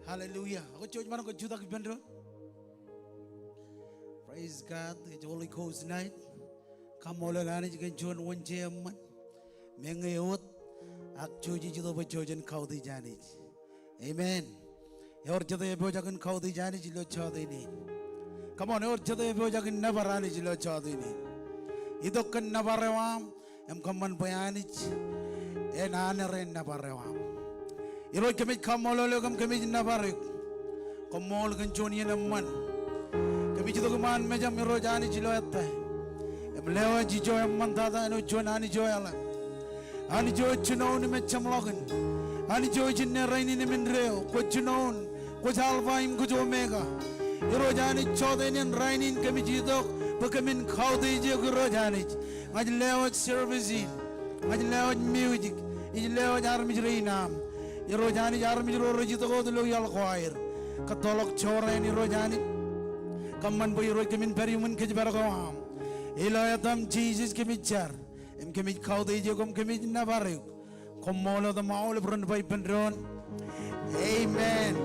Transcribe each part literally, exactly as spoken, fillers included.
Hallelujah. Ak jouj ṃōṇōṇō ke jutak ippān doon. Praise God. It's Holy Ghost night. Kaṃṃoolol Anij kōn juon Wednesday eṃṃan. Meñe wōt ak jouj ij itok bwe jouj jen kautiej Anij. Amen. Ewōr jete epojak in kautiej Anij ilo jọteen in? Come on, ewōr jete epojak in nōbar Anij ilo jọteen in? Itok kōn nōbar eo aṃ im kōṃṃan bwe Anij en honor e nōbar eo aṃ. Irooj, kōmij kaṃṃoolol eok im kōmij nōbar eok. Koṃṃool kōn juon iien eṃṃan. Kōmij itok iṃaan mejaṃ, Irooj Anij, ilo ettā im lewōj ijo eṃṃantata āinwōt juon anij eo eḷap, anij eo ej jinoin im ej jeṃḷọkin, anij eo ej inne, rainin im indeeo. Kwōj jinoin, kwōj Alpha im kwōj Omega. Irooj Anij, jọteen in rainin kōmij itok bwe kōmin kautiej eok, Irooj Anij. Ña ij lewōj service in, ña ij lewōj music, ij lewōj armej rein aṃ. Irooj Anij, armej ro rej itok wōt ilo iaḷ ko aer, kōttoḷọk jorrāān, Irooj Anij. Kōṃṃan bwe, Irooj, kōmin pād iuṃwin kōjparok eo aṃ. Ilo etaṃ Jisōs kōmij jar im kōmij kautiej eok im kōmij nōbar eok. Koṃṃool wōt im aolep ren ba ippān doon, amen.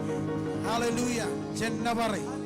Hallelujah. Jen nōbar e.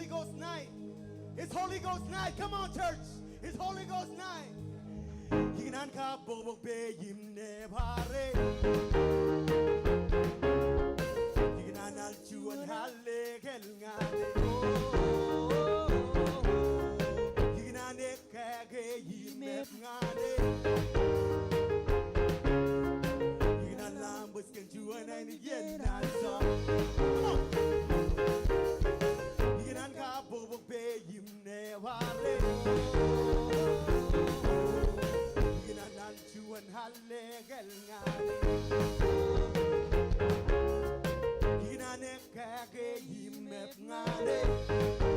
Ghost night. It's Holy Ghost night. Come on, church. It's Holy Ghost night. Ikōṇaan kabokbok peiṃ ne bar e. Ikōṇaan al juon allōñ ñan e. Ikōṇaan ekkā ke imeep ñan e. Ikōṇaan laṃōj kōn juon ainikien naan sọọr. Come on. Ikōṇaan kabokbok peiṃ ne bar e. Ikōṇaan al juon allōñ ñan e. Ikōṇaan ekkā ke imeep ñan e.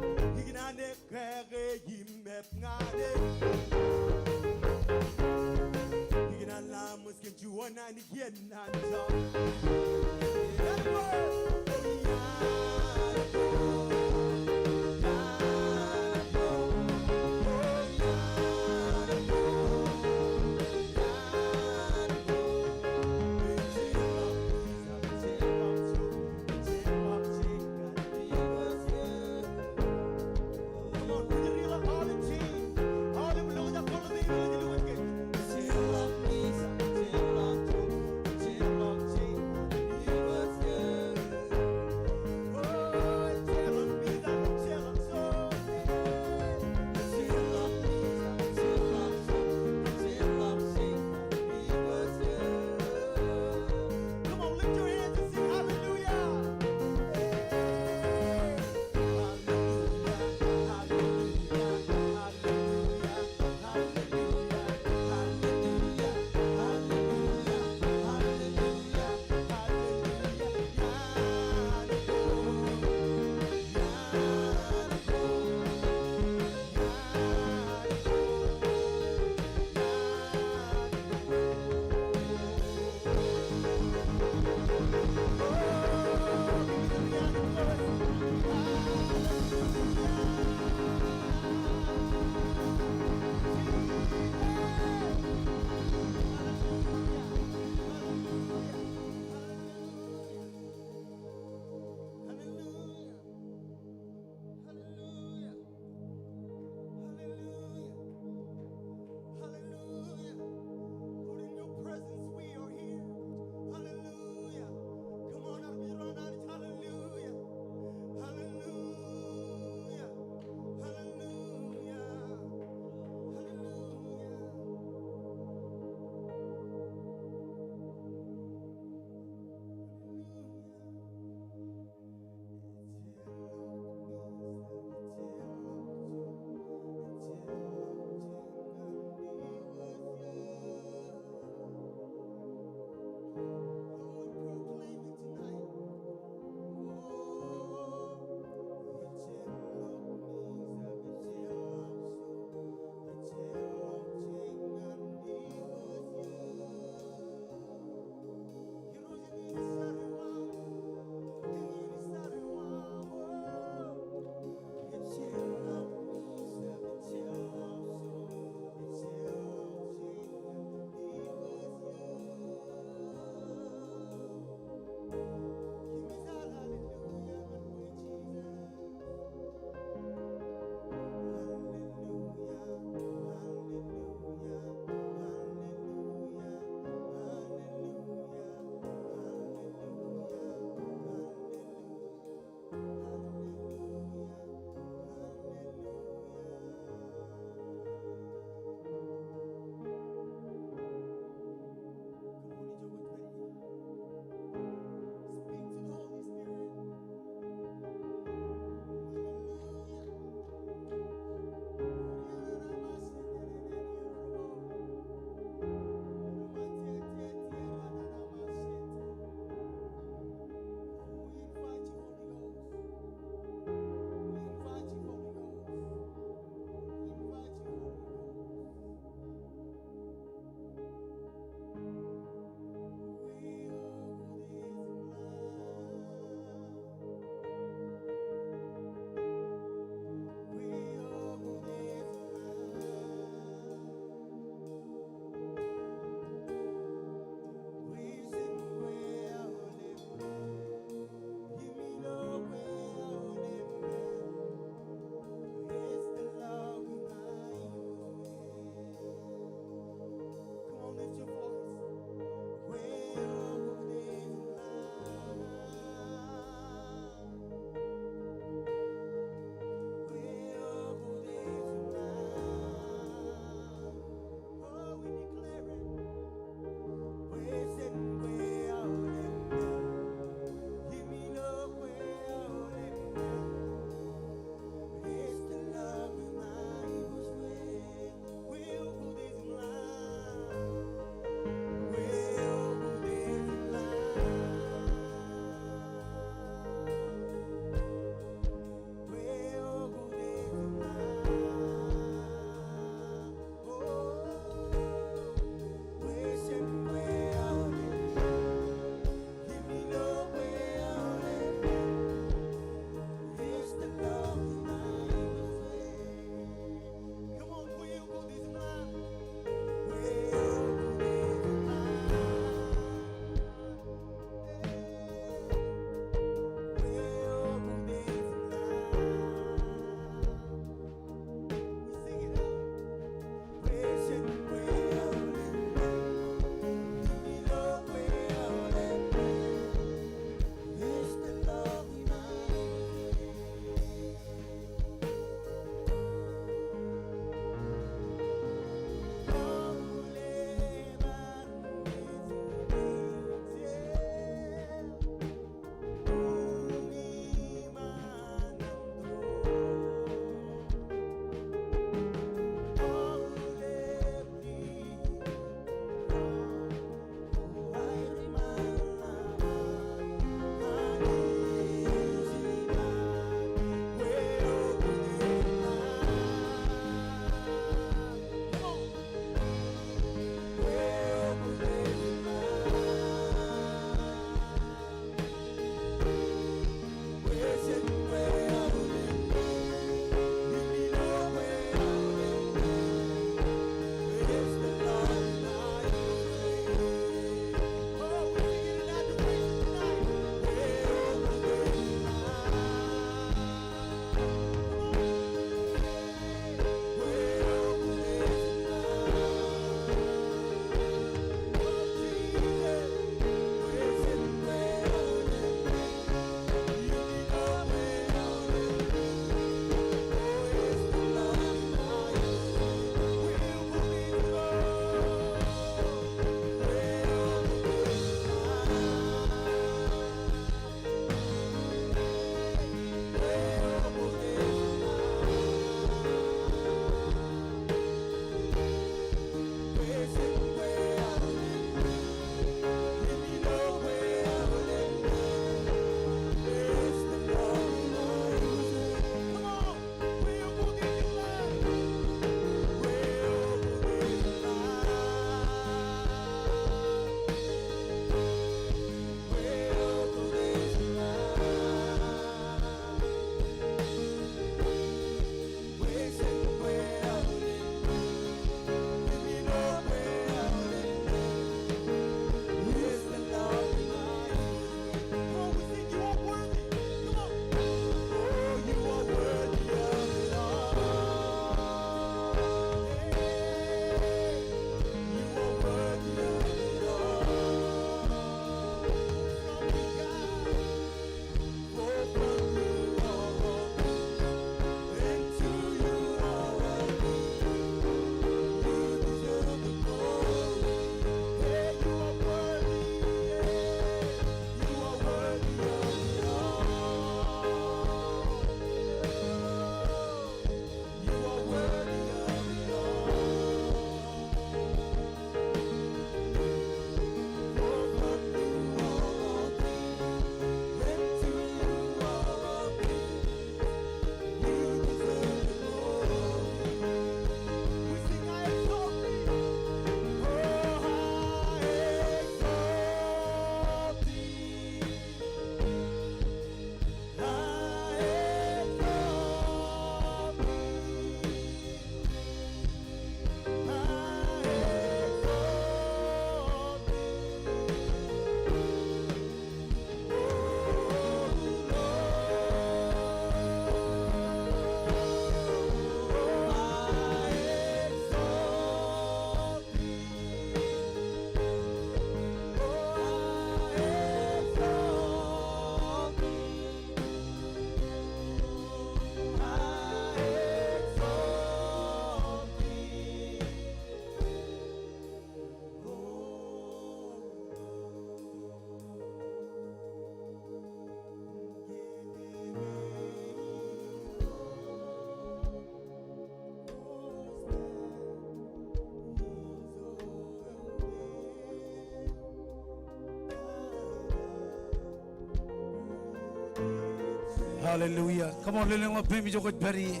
Hallelujah. Come on, lelōñḷọk peiṃ ijo kwōj pād ie.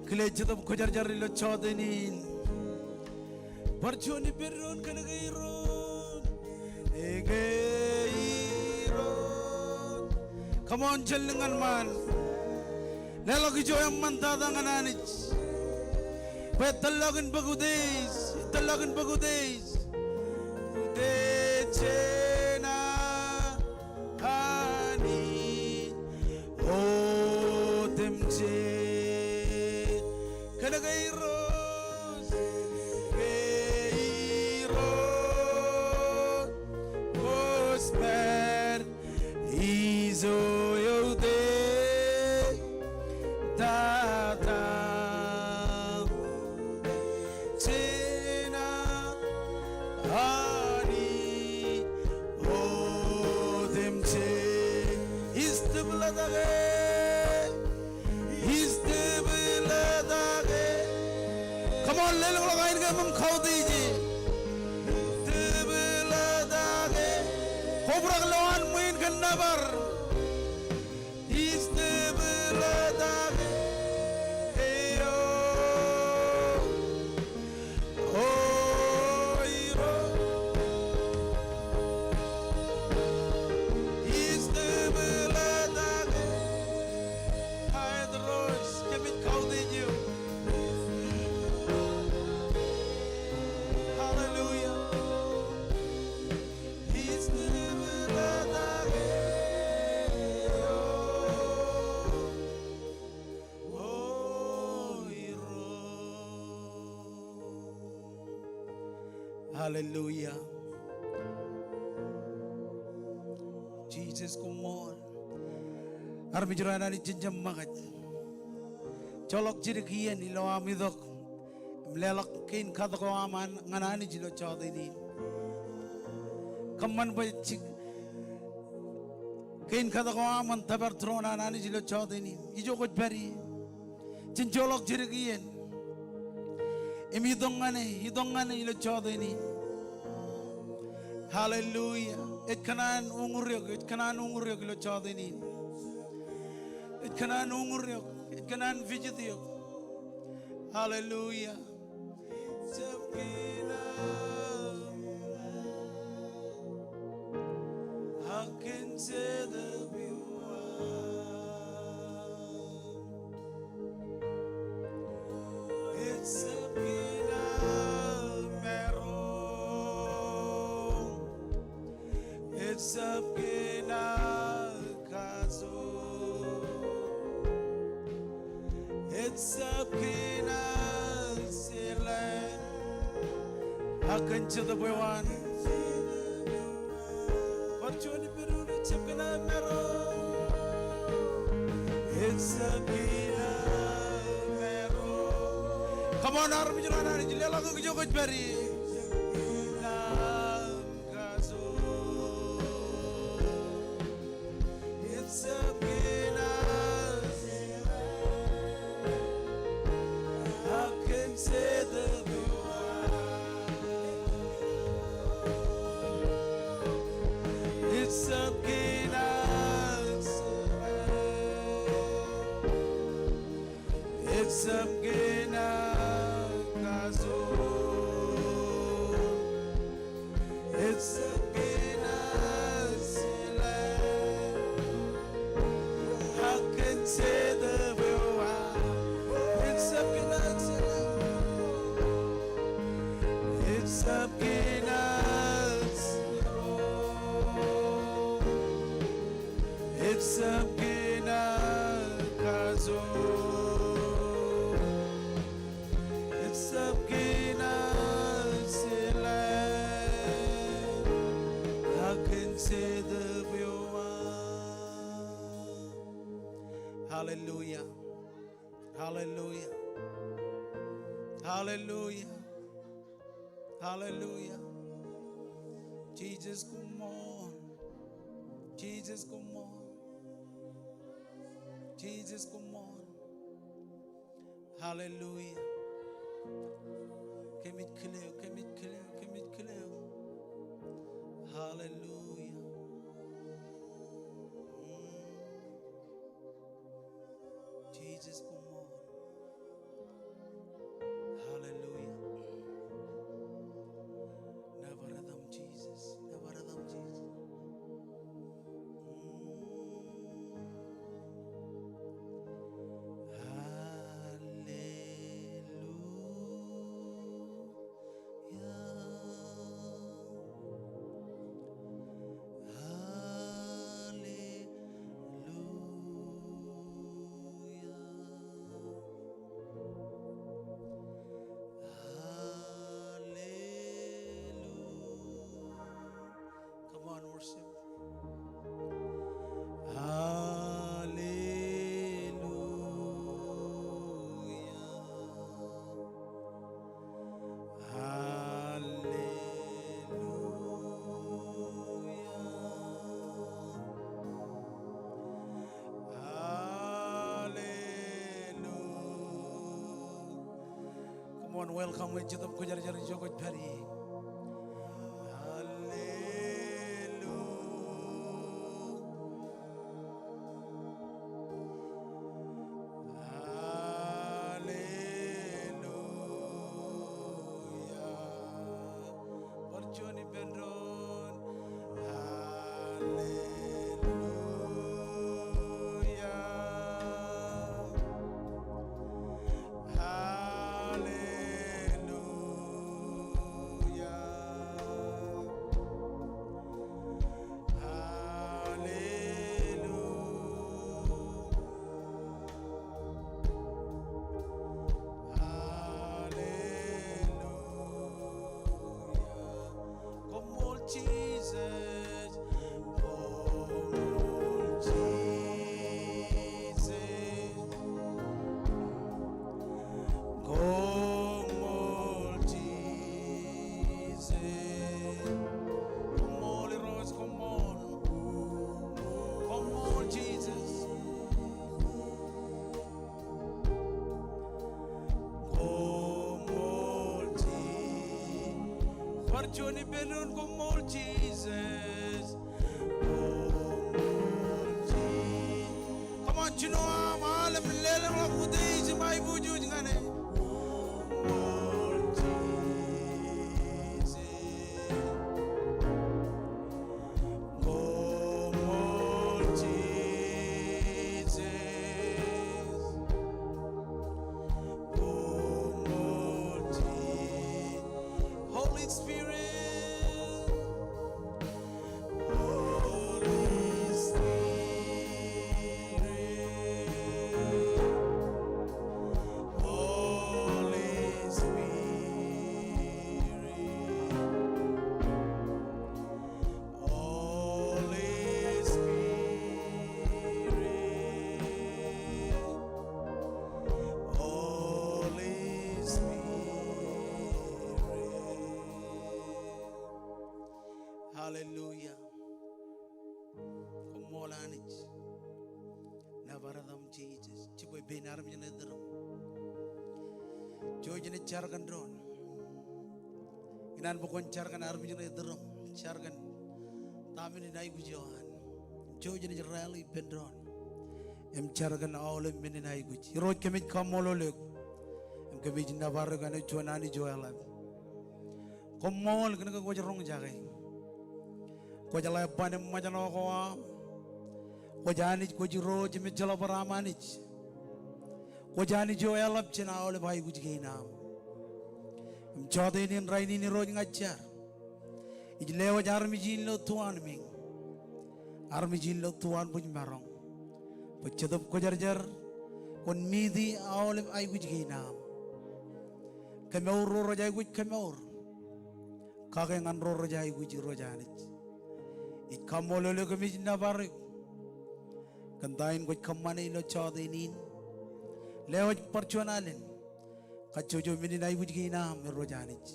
Kile Jetōb Kwōjarjar ilo jọteen in. Bar juon ippān doon kōnke Irooj. Kōnke Irooj. Come on, jen lōñ ñan ṃaan. Leḷọk ijo eṃṃan tata ñan Anij. Bwe tōllọkin bōk utiej, tōllọkin bōk utiej. Utiej eṇ Anij otemjej. Kōnke Irooj, kōnke Irooj, kwōj pād ijo eutiej tata. Utiej eṇ Anij otemjej. Istep ḷotak e. Istep ḷotak e. Come on, lelōñḷọk ainikien im kautiej e. Istep ḷotak e. Kobrak lowaan ṃwiin kōn nōbar. Istep ḷotak e. Eo. O Irooj. Istep ḷotak e. Aet Irooj, kōmij kautiej eok. Hallelujah. Istep ḷotak e. O Irooj. Hallelujah. Jisōs koṃṃool. Armej ro an Anij, jen jab ṃōkaj. Joḷọk jidik iien ilo aṃ itok im leḷọk kein katok eo aṃ ñan Anij ilo jọteen in. Kōṃṃan bwe ej kein katok eo aṃ ñan tōpar tūroon an Anij ilo jọteen in. Ijo kwōj pād ie. Jen joḷọk jidik iien im itok ñan e, itok ñan e ilo jọteen in. Hallelujah. Ej kōṇaan uñūr eok, ej kōṇaan uñūr eok ilo jọteen in. Ej kōṇaan uñūr eok, ej kōṇaan visit eok. Hallelujah. Ejjab kōṇaan ak kōn Jetōb eo an. Ejjab kōṇaan maroñ. Ejjab kōṇaan kajoor. Ejjab kōṇaan jeḷā. Ak kōn Jetōb eo an. Bar juon ippān doon, ejjab kōṇaan maroñ. Ejjab kōṇaan maroñ. Come on, armej ro an Anij, leḷọk eok ijo kwōj pād ie. Ejjab kōṇaan kajoor. Ejjab kōṇaan. Ak kōn Jetōb eo an. Ejjab kōṇaan. Ejjab kōṇaan kajoor. Ejjab kōṇaan jeḷā. Ak kōn Jetōb eo an. Ejjab kōṇaan jeḷā. Ejjab kōṇaan. Ejjab kōṇaan kajoor. Ejjab kōṇaan jeḷā. Ak kōn Jetōb eo an. Hallelujah. Hallelujah. Hallelujah. Hallelujah. Jisōs koṃṃool. Jisōs koṃṃool. Jisōs koṃṃool. Hallelujah. Kōmij kile eok, kōmij kile eok, kōmij kile eok. Hallelujah. Mm. Jisōs, koṃṃool. Hallelujah. Nōbar etaṃ Jisōs, nōbar etaṃ Jisōs. Mm. Hallelujah. Hallelujah. Hallelujah. Come on, worship. Hallelujah. Hallelujah. Hallelujah. Come on, welcome e Jetōb Kwōjarjar ijo kwōj pād ie. Hallelujah. Hallelujah. Bar juon ippān doon. Hallelujah. Hallelujah. Hallelujah. Hallelujah. Koṃṃool Jisōs. Koṃṃool Jisōs. Koṃṃool Jisōs. Koṃṃool Irooj, koṃṃool. Koṃṃool Jisōs. Koṃṃool Jisōs. Bar juon ippān doon, koṃṃool Jisōs. Koṃṃool Jisōs. Come on, jino aṃ aolep im lelōñḷọk utiej im aiboojoj ñan e. Koṃṃool Jisōs. Koṃṃool Jisōs. Koṃṃool Jisōs. Holy Spirit. Holy Spirit. Holy Spirit. Holy Spirit. Holy Spirit. Hallelujah. Koṃṃool Anij. Nōbar etaṃ Jisōs. Jibwe pein armej ṇe tūrōṃ. Jouj jen jar kōn doon. Ikōṇaan bwe kwōn jar kōn armej ṇe tūrōṃ. Jar kōn ta men in aikuj eo an. Jouj jen rally ippān doon im jar kōn aolep men in aikuj. Irooj, kōmij kaṃṃoolol eok im kōmij nōbar eok āinwōt juon Anij eo eḷap. Koṃṃool kōn ke kwōj roñjake. Kwōj ḷe ban im ṃōjṇọ ko aṃ. Kwōj Anij, kwōj Irooj im ejjeḷọk bar aṃ Anij. Kwōj Anij eo eḷap jān aolep aikuj kein aṃ. Im jọteen in rainin Irooj ña ij jar ij lewōj armej in ilo tuanmiiñ. Armej in ilo tuanbwijmaroñ. Bwe Jetōb Kwōjarjar kwōn miti aolep aikuj kein aṃ. Kemour ro rej aikuj kemour. Kake ñan ro rej aikuj Irooj Anij. Ij kaṃṃoolol eok im ij nōbar eok kōn ta in kwōj kōṃṃane ilo jọteen in. Lewōj bar juon alen kajjojo men in aikuj kein aṃ Irooj Anij.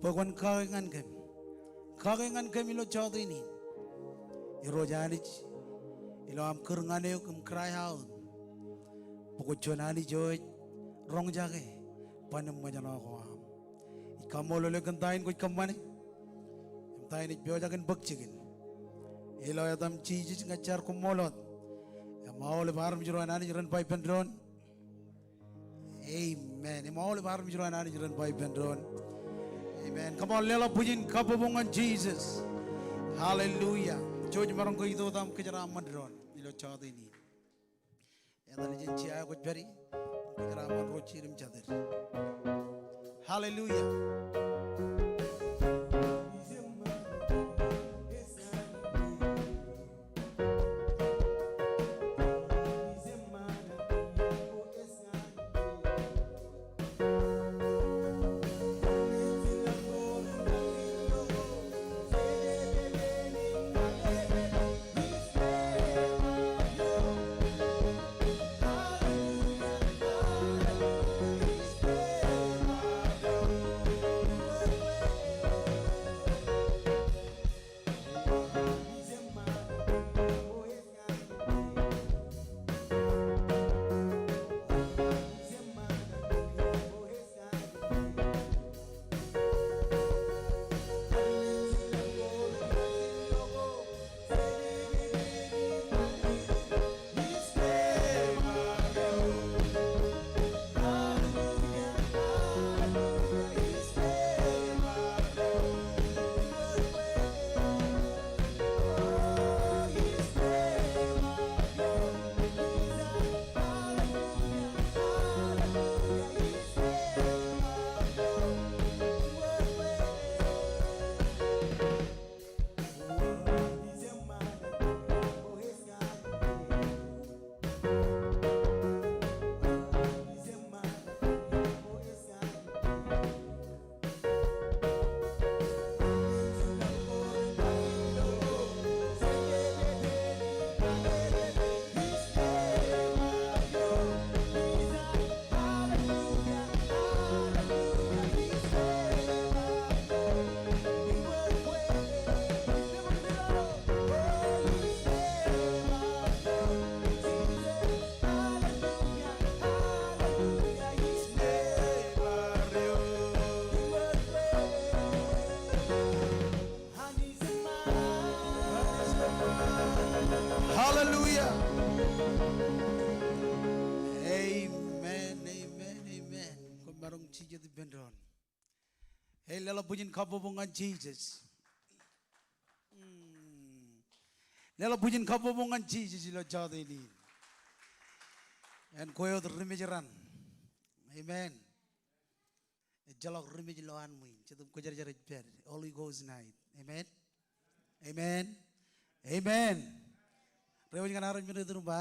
Bwe kwōn kake ñan kōm. Kake ñan kōm ilo jọteen in. Irooj Anij, ilo am kūr ñan eok im cry out bwe kwōj juon Anij eo ej roñjake ban im ṃōjṇọ ko aṃ. Ij kaṃṃoolol eok kōn ta in kwōj kōṃṃane im ta in ej pojak in bōk jikin. Ilo etaṃ Jisōs ña ij jar, koṃṃool wōt. Im aolep armej ro an Anij ren ba ippān doon, Amen. Im aolep armej ro an Anij ren ba ippān doon. Amen. Come on, leḷọk bwijin kabbokbok ñan Jisōs. Hallelujah. Jouj maroñ ke itoitak im kōjeraaṃṃan doon ilo jota in. Etal jān jea eo kwōj pād ie, kōjeraaṃṃan ro jidik im jatid. Hallelujah. Hallelujah. Amen, amen, amen. Koṃ maroñ jijet ippān doon. Hey, leḷọk bwijin kabbokbok ñan Jisōs. Hmm. Leḷọk bwijin kabbokbok ñan Jisōs ilo jota in. En kwe wōt ri mej raṇ. Amen. Ejjeḷọk ri mej ilowaan ṃwiin. Jet im kwōjarjar ej pād. Holy Ghost night. Amen. Amen. Amen. Reiwōj ñan armej eo ej itok im ba,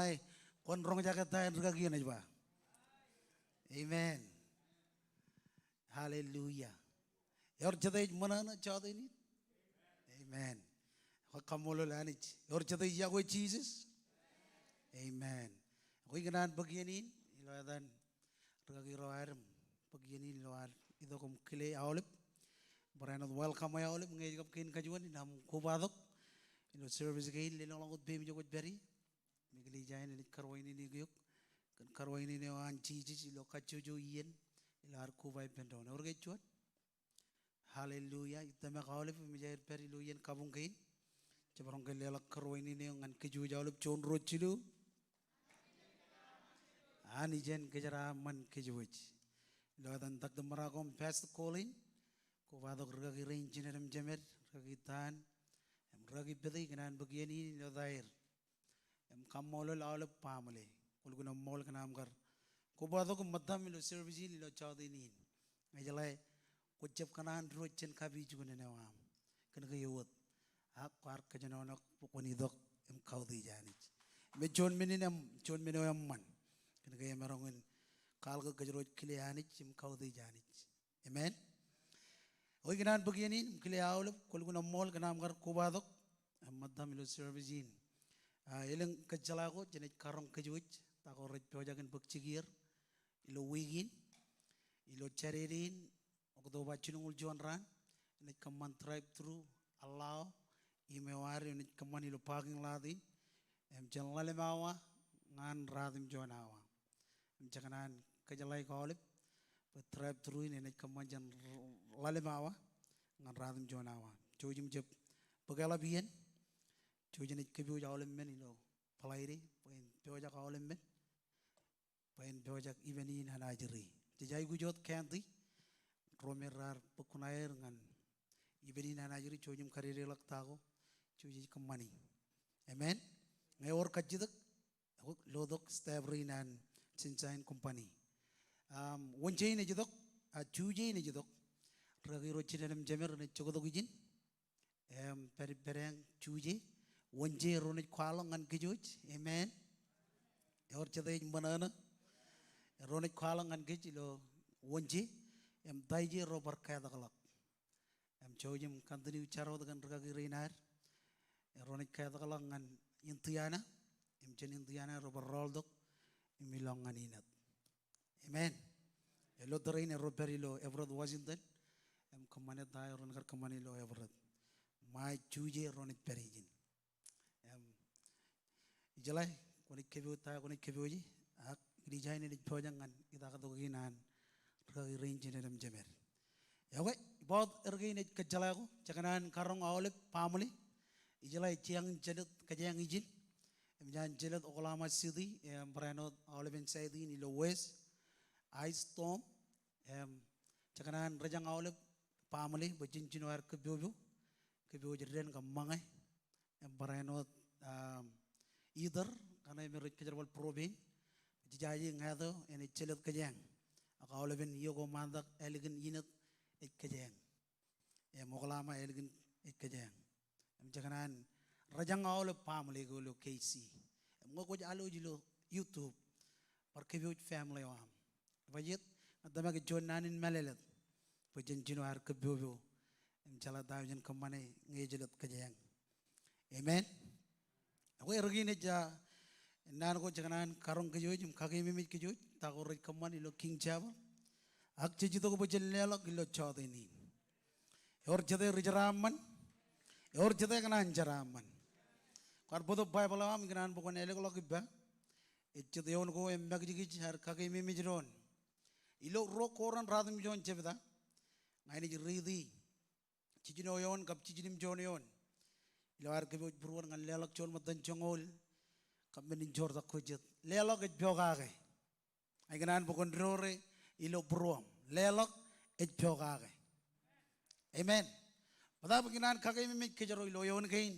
kwōn roñjake ta en rikaki eṇ, ej ba. Amen. Hallelujah. Ewōr jete ej ṃōṇōṇō jota in? Amen. Kaṃṃoolol Anij. Ewōr jete ej yokwe Jisōs? Amen. Ekwe ikōṇaan bōk iien in ilo etan rikaki ro ad im bōk iien in ilo ad itok im kile aolep. Barāinwōt welcome e aolep ñe ej kab kein kajuon inaṃ kobatok ilo service kein, lelōñḷọk wōt peiṃ ijo kwōj pād ie. Im eklejia in enaaj karuwainene eok kōn karuwainene eo an Jisōs ilo kajjojo iien ilo ad koba ippān doon. Ewōr ke ej juon? Hallelujah. Ij tōmak aolep im ij aer pād ilo iien kabuñ kein. Jab roñ ke leḷọk karuwainene eo ñan kōjwōj aolep. Juon, ruo, jilu. Anij en kōjeraaṃṃan kōjwōj. Ilo etan Doctor Marako im Pastor Colleen, kobatok rikaki rein jined im jemed, rikaki Tan, im rikaki Pete, ikōṇaan bōk iien in ilo taer. Im kaṃṃoolol aolep baaṃle. Kwōlukkuun eṃṃool kōn aṃ kar kobatok im ṃōttam ilo service in ilo jota in. Ñe jeḷā kwōj jab kōṇaan diwōj jān kapijuknen eo aṃ kōn ke ewōt, ak kwaar kōjenolọk bwe kwōn itok im kautiej Anij. Im ej juon men in, im juon men eo eṃṃan kōn ke emaroñ in kwaḷọk kōjro ej kile Anij im kautiej Anij. Amen. Ekwe ikōṇaan bōk iien in im kile aolep, kwōlukkuun eṃṃool kōn aṃ kar kobatok im ṃōttam ilo service in. A, elōñ kōjjeḷā ko jenaaj karoñ kōjwōj ta ko rej pojak in bōk jikier ilo wiik in. Ilo Jādede in, Oktoba jilñuul juon raan, enaaj kōṃṃan drive through allow im eo ad eo enaaj kōṃṃan ilo parking lot in im jān ḷalem awa ñan ratimjuon awa. Im jekōṇaan kōjeḷāik aolep bwe drive through in enaaj kōṃṃan jān ḷalem awa ñan ratimjuon awa. Jouj im jab bōk eḷap iien. Jouj enaaj kōpooj aolep men ilo Bōḷaide bwe en pojak aolep men, bwe en pojak ippān in anajri. jej aikuj wōt Candy, ro me raar bōk kuṇaer ñan ippān in an ajri, jouj im kadedeḷọk ta ko jej kōṃṃani. Amen. Ñe ewōr kajjitōk, eḷotok staff rein an Sunshine Company. Um, Wednesday in ej itok, a, Tuesday in ej itok, rikaki ro jinen im jemed renaaj joktok ijin. Im pād ippādeañ Tuesday, Wednesday ro naaj kwaḷọk ñan kōj wōj. Amen. Ewōr jete ej ṃōṇōṇō? Ro naaj kwaḷọk ñan kōj ilo Wednesday, im Thursday ro bar ketakḷọk. Im jouj im continue jar wōt kōn rikaki rein ad. Ro naaj ketakḷọk ñan Indiana, im jān Indiana ro bar rọọltok im ilọk ñan Enid. Amen. Ilo tōre in erro pād ilo Everett, Washington. Im kōṃṃane ta eo ren kar kōṃṃane ilo Everett. Ṃae Tuesday ro naaj pād ijin. Im ijeḷā kwōnaaj kōpooj ta eo kwōnaaj kōpooje, ak ij jañin ej pojak ñan itaktok in an rikaki rein jinen im jemed. Ekwe, ibōt er kein ej kōjjeḷā ko, jekōṇaan karoñ aolep baaṃle. Ijeḷā ej jañin jelōt kōjeañ ijin. Im jañin jelōt Oklahoma City, im barāinwōt aolepen side in ilo west, ice storm, im jekōṇaan rejañ aolep baaṃle bwe jen jino aer kōppopo, kōppopo ej dān kab ṃōñā. Im barāinwōt, um, heater, kaṇe me rej kōjerbal propane, jej jaje ñāāt eo enaaj jelōt kōjeañ. Ak aolepen iiō ko ṃaantak ālikin Enid ej kōjeañ. Im Oklahoma ālikin ej kōjeañ. Im jekōṇaan rejañ aolep baaṃle ko ilo K C. Im ñe kwōj alwōj ilo YouTube, bar kōppooj family eo aṃ. Bajjek, ña tōmak ej juon naan in mālōtlōt bwe jen jino aer kōppopo im jeḷā ta eo jen kōṃṃane ñe jelōt kōjeañ. Amen. Ekwe, er kein ej, ah, naan ko jekōṇaan karoñ kōj wōj im kakeememej kōj wōj ta ko rej kōṃṃan ilo King Chapel. Ak jej itok bwe jen leḷọk ilo jọteen in. Ewōr jete ri jeraaṃṃan? Ewōr jete kōṇaan jeraaṃṃan? Kwaar bōktok Baibōḷ eo aṃ ikōṇaan bwe kwōn ālōkḷọk ippa. Ej jet eoon ko eṃṃakijkij aer kakeememej doon. Ilo ruo Korint ratimjuon jebta, ña inaaj riiti jiljino eoon kab jiljilimjuon eoon. Ilo ad kōppooj būruon ñan leḷọk juon ṃōttan joñoul kab men in joortak ko jet. Leḷọk ej pokake. Ikōṇaan bwe kwōn dore ilo būruōṃ. Leḷọk ej pokake. Amen. Bōtaab ikōṇaan kakeememej kōjro ilo eoon kein.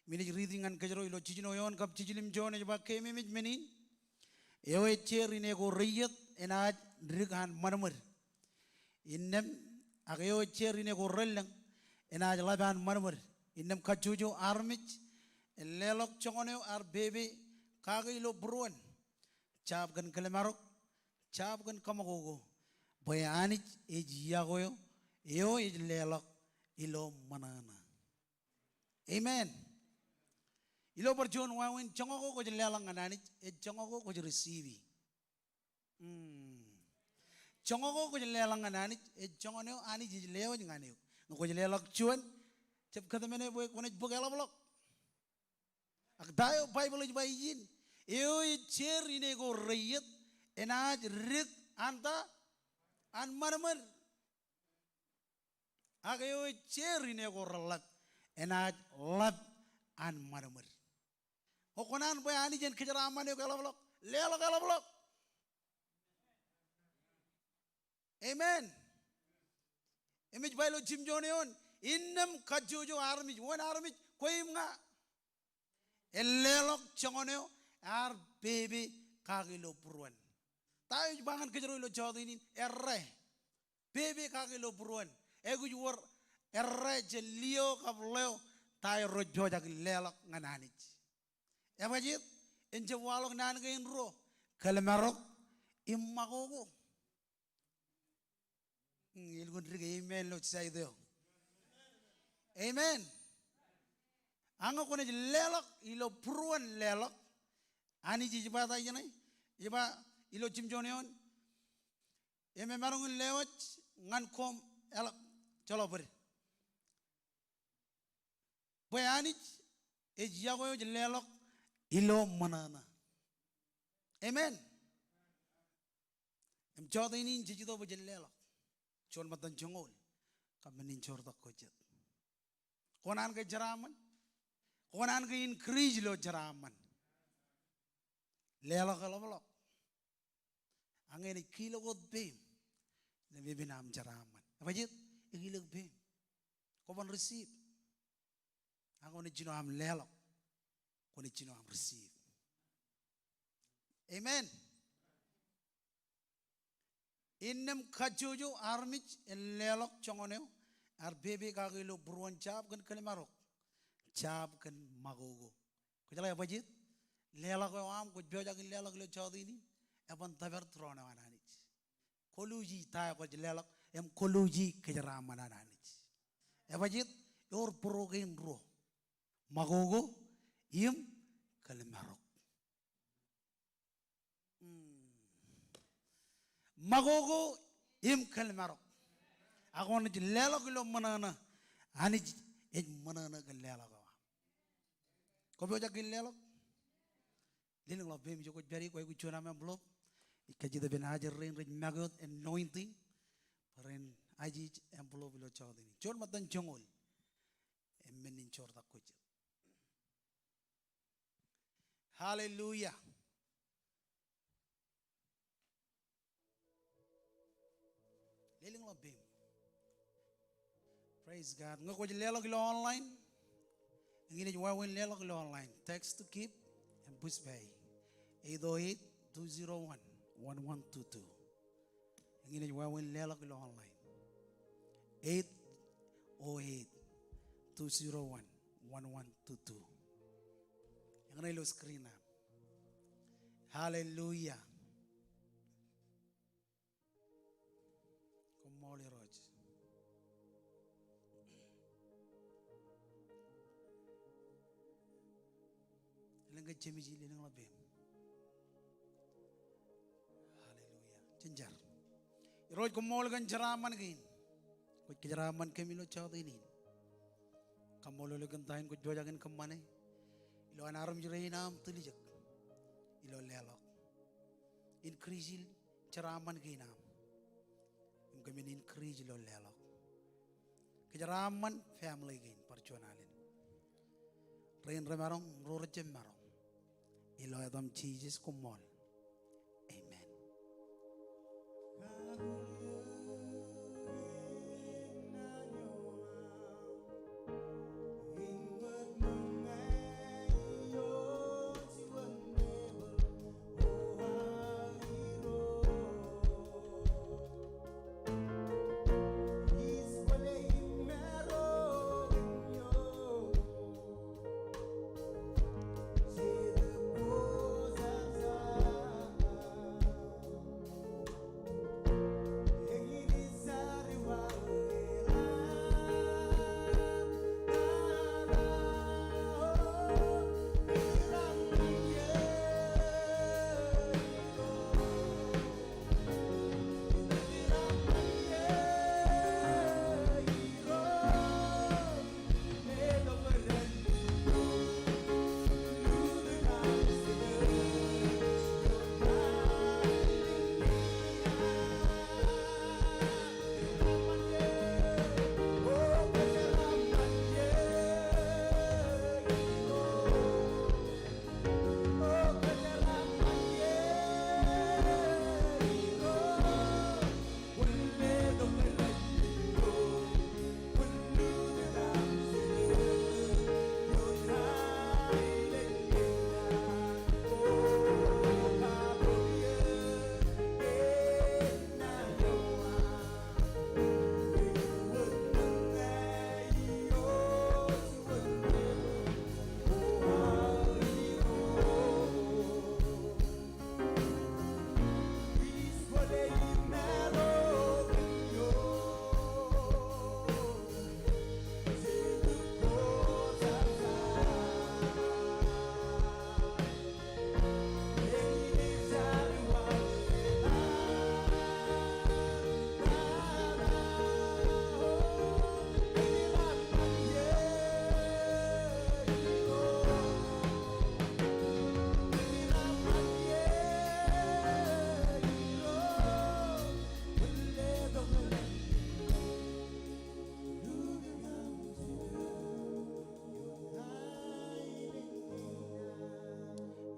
Im inaaj riiti ñan kōjro ilo jiljino eoon kab jiljilimjuon ej ba keememej men in. Eo ej jeer ine ko reiiet enaaj dik an ṃadṃōd. Innām, ak eo ej jeer ine ko rellōñ enaaj ḷap an ṃadṃōd. Innām kajjojo armej en leḷọk joñan eo ear pepe kake ilo būruon. Jab kōn kōḷmānrok, jab kōn kaṃakoko. Bwe Anij ej iọkwe eo, eo ej leḷọk ilo ṃōṇōṇō. Amen. Ilo bar juon wāween, joñak ko kwōj leḷọk ñan Anij, ej joñak ko kwōj receive. Hmm. Joñak ko kwōj leḷọk ñan Anij, ej joñan eo Anij ej lewōj ñan eok. Ñe kwōj leḷọk juon, jab kōtmāne bwe kwōnaaj bōk eḷapḷọk. Ak ta eo Baibōḷ ej ba ijin? Eo ej jeer ine ko reiiet enaaj dik an ta? An ṃadṃōd. Ak eo ej jeer ine ko reḷḷap enaaj ḷap an ṃadṃōd. Ñe kōṇaan bwe Anij en kōjeraaṃṃan eok eḷapḷọk, leḷọk eḷapḷọk. Amen. Im ej ba ilo jiljilimjuon eoon, innām kajjojo armej, wōn armej? Kwe im ña. En leḷọk joñan eo ear pepe kake ilo būruon. Ta eo ej ba ñan kōjro ilo jọteen in? Errā. Pepe kake ilo būruon. Ākuj wōr errā jān liō kab ḷeo ta eo rej pojak in leḷọk ñan Anij. Ebajjeet? En jab waḷọk naan kein ruo, kōḷmānrok im ṃakoko. Hmm, elukkuun dik amen ilo side eo. Amen. Ak ñe kwōnaaj leḷọk ilo būruon leḷọk, Anij ej ba ta ijeṇe? Ej ba ilo jiljilimjuon eoon, im emaroñ in lewōj ñan koṃ eḷap, joḷọk bōd. Bwe Anij ej iọkwe eo ej leḷọk ilo ṃōṇōṇō. Amen. Im jọteen in jej itok bwe jen leḷọk juon ṃōttan joñoul kab men in joortak ko jet. Kōṇaan ke jeraaṃṃan? Kōṇaan ke increase ilo jeraaṃṃan? Leḷọk eḷapḷọk. Ak ñe enaaj kilōk wōt peiṃ, Lemepin aṃ jeraaṃṃan. Ebajjeet? Ekilōk peiṃ. Kwōban receive. Ak kwōnaaj jino aṃ leḷọk, kwōnaaj jino aṃ receive. Amen. Innām kajjojo armej en leḷọk joñan eo ear pepe kake ilo būruon jab kōn kōlmarok, jab kōn makoko. Kwōjeḷā, ebajjeet? Leḷọk eo aṃ kwōj pojak in leḷọk ilo jọteen in, eban tōpar tūroon eo an Anij. Kwōlooji ta eo kwōj leḷọk im kwōlooji kōjeraaṃṃan an Anij. Ebajjeet? Ewōr būruon kein ruo. Makoko im kōlmarok. Hmm. Makoko im kōlmarok. Ak kwōnaaj leḷọk ilo ṃōṇōṇō, Anij ej ṃōṇōṇō kōn leḷọk eo aṃ. Kwō pojak in leḷọk? Lelōñḷọk peiṃ ijo kwōj pād ie, kwōj aikuj juon aṃ envelope. Ij kajjitōk ippān ajri rein rej make wōt anointing bwe ren ajeej envelope ilo jọteen in. Juon ṃōttan joñoul im men in joortak kwōj jet. Hallelujah. Lelōñḷọk peiṃ. Praise God. Ñe kwōj leḷọk ilo online, eñin ej wāween leḷọk ilo online. Text to give im Pushpay. Eight oh eight, two zero one, one one two two. Eñin ej wāween leḷọk ilo online. Eight oh eight, two zero one, one one two two. Eñin ej ilo screen aṃ. Hallelujah. Koṃṃool Irooj. Elōñ ke jemej in, lelōñḷọk peiṃ. Hallelujah. Jen jar. Irooj, koṃṃool kōn jeraaṃṃan kein. Kwōj kōjeraaṃṃan kōm ilo jọteen in. Kaṃṃoolol eok kōn ta in kwōj pojak in kōṃṃane ilo an armej rein aṃ tiljek ilo leḷọk. Increase in jeraaṃṃan kein aṃ im kōmin increase ilo leḷọk. Kōjeraaṃṃan family kein bar juon alen. Rein remaroñ, ro rejjab maroñ. Ilo etaṃ Jisōs, koṃṃool. Amen.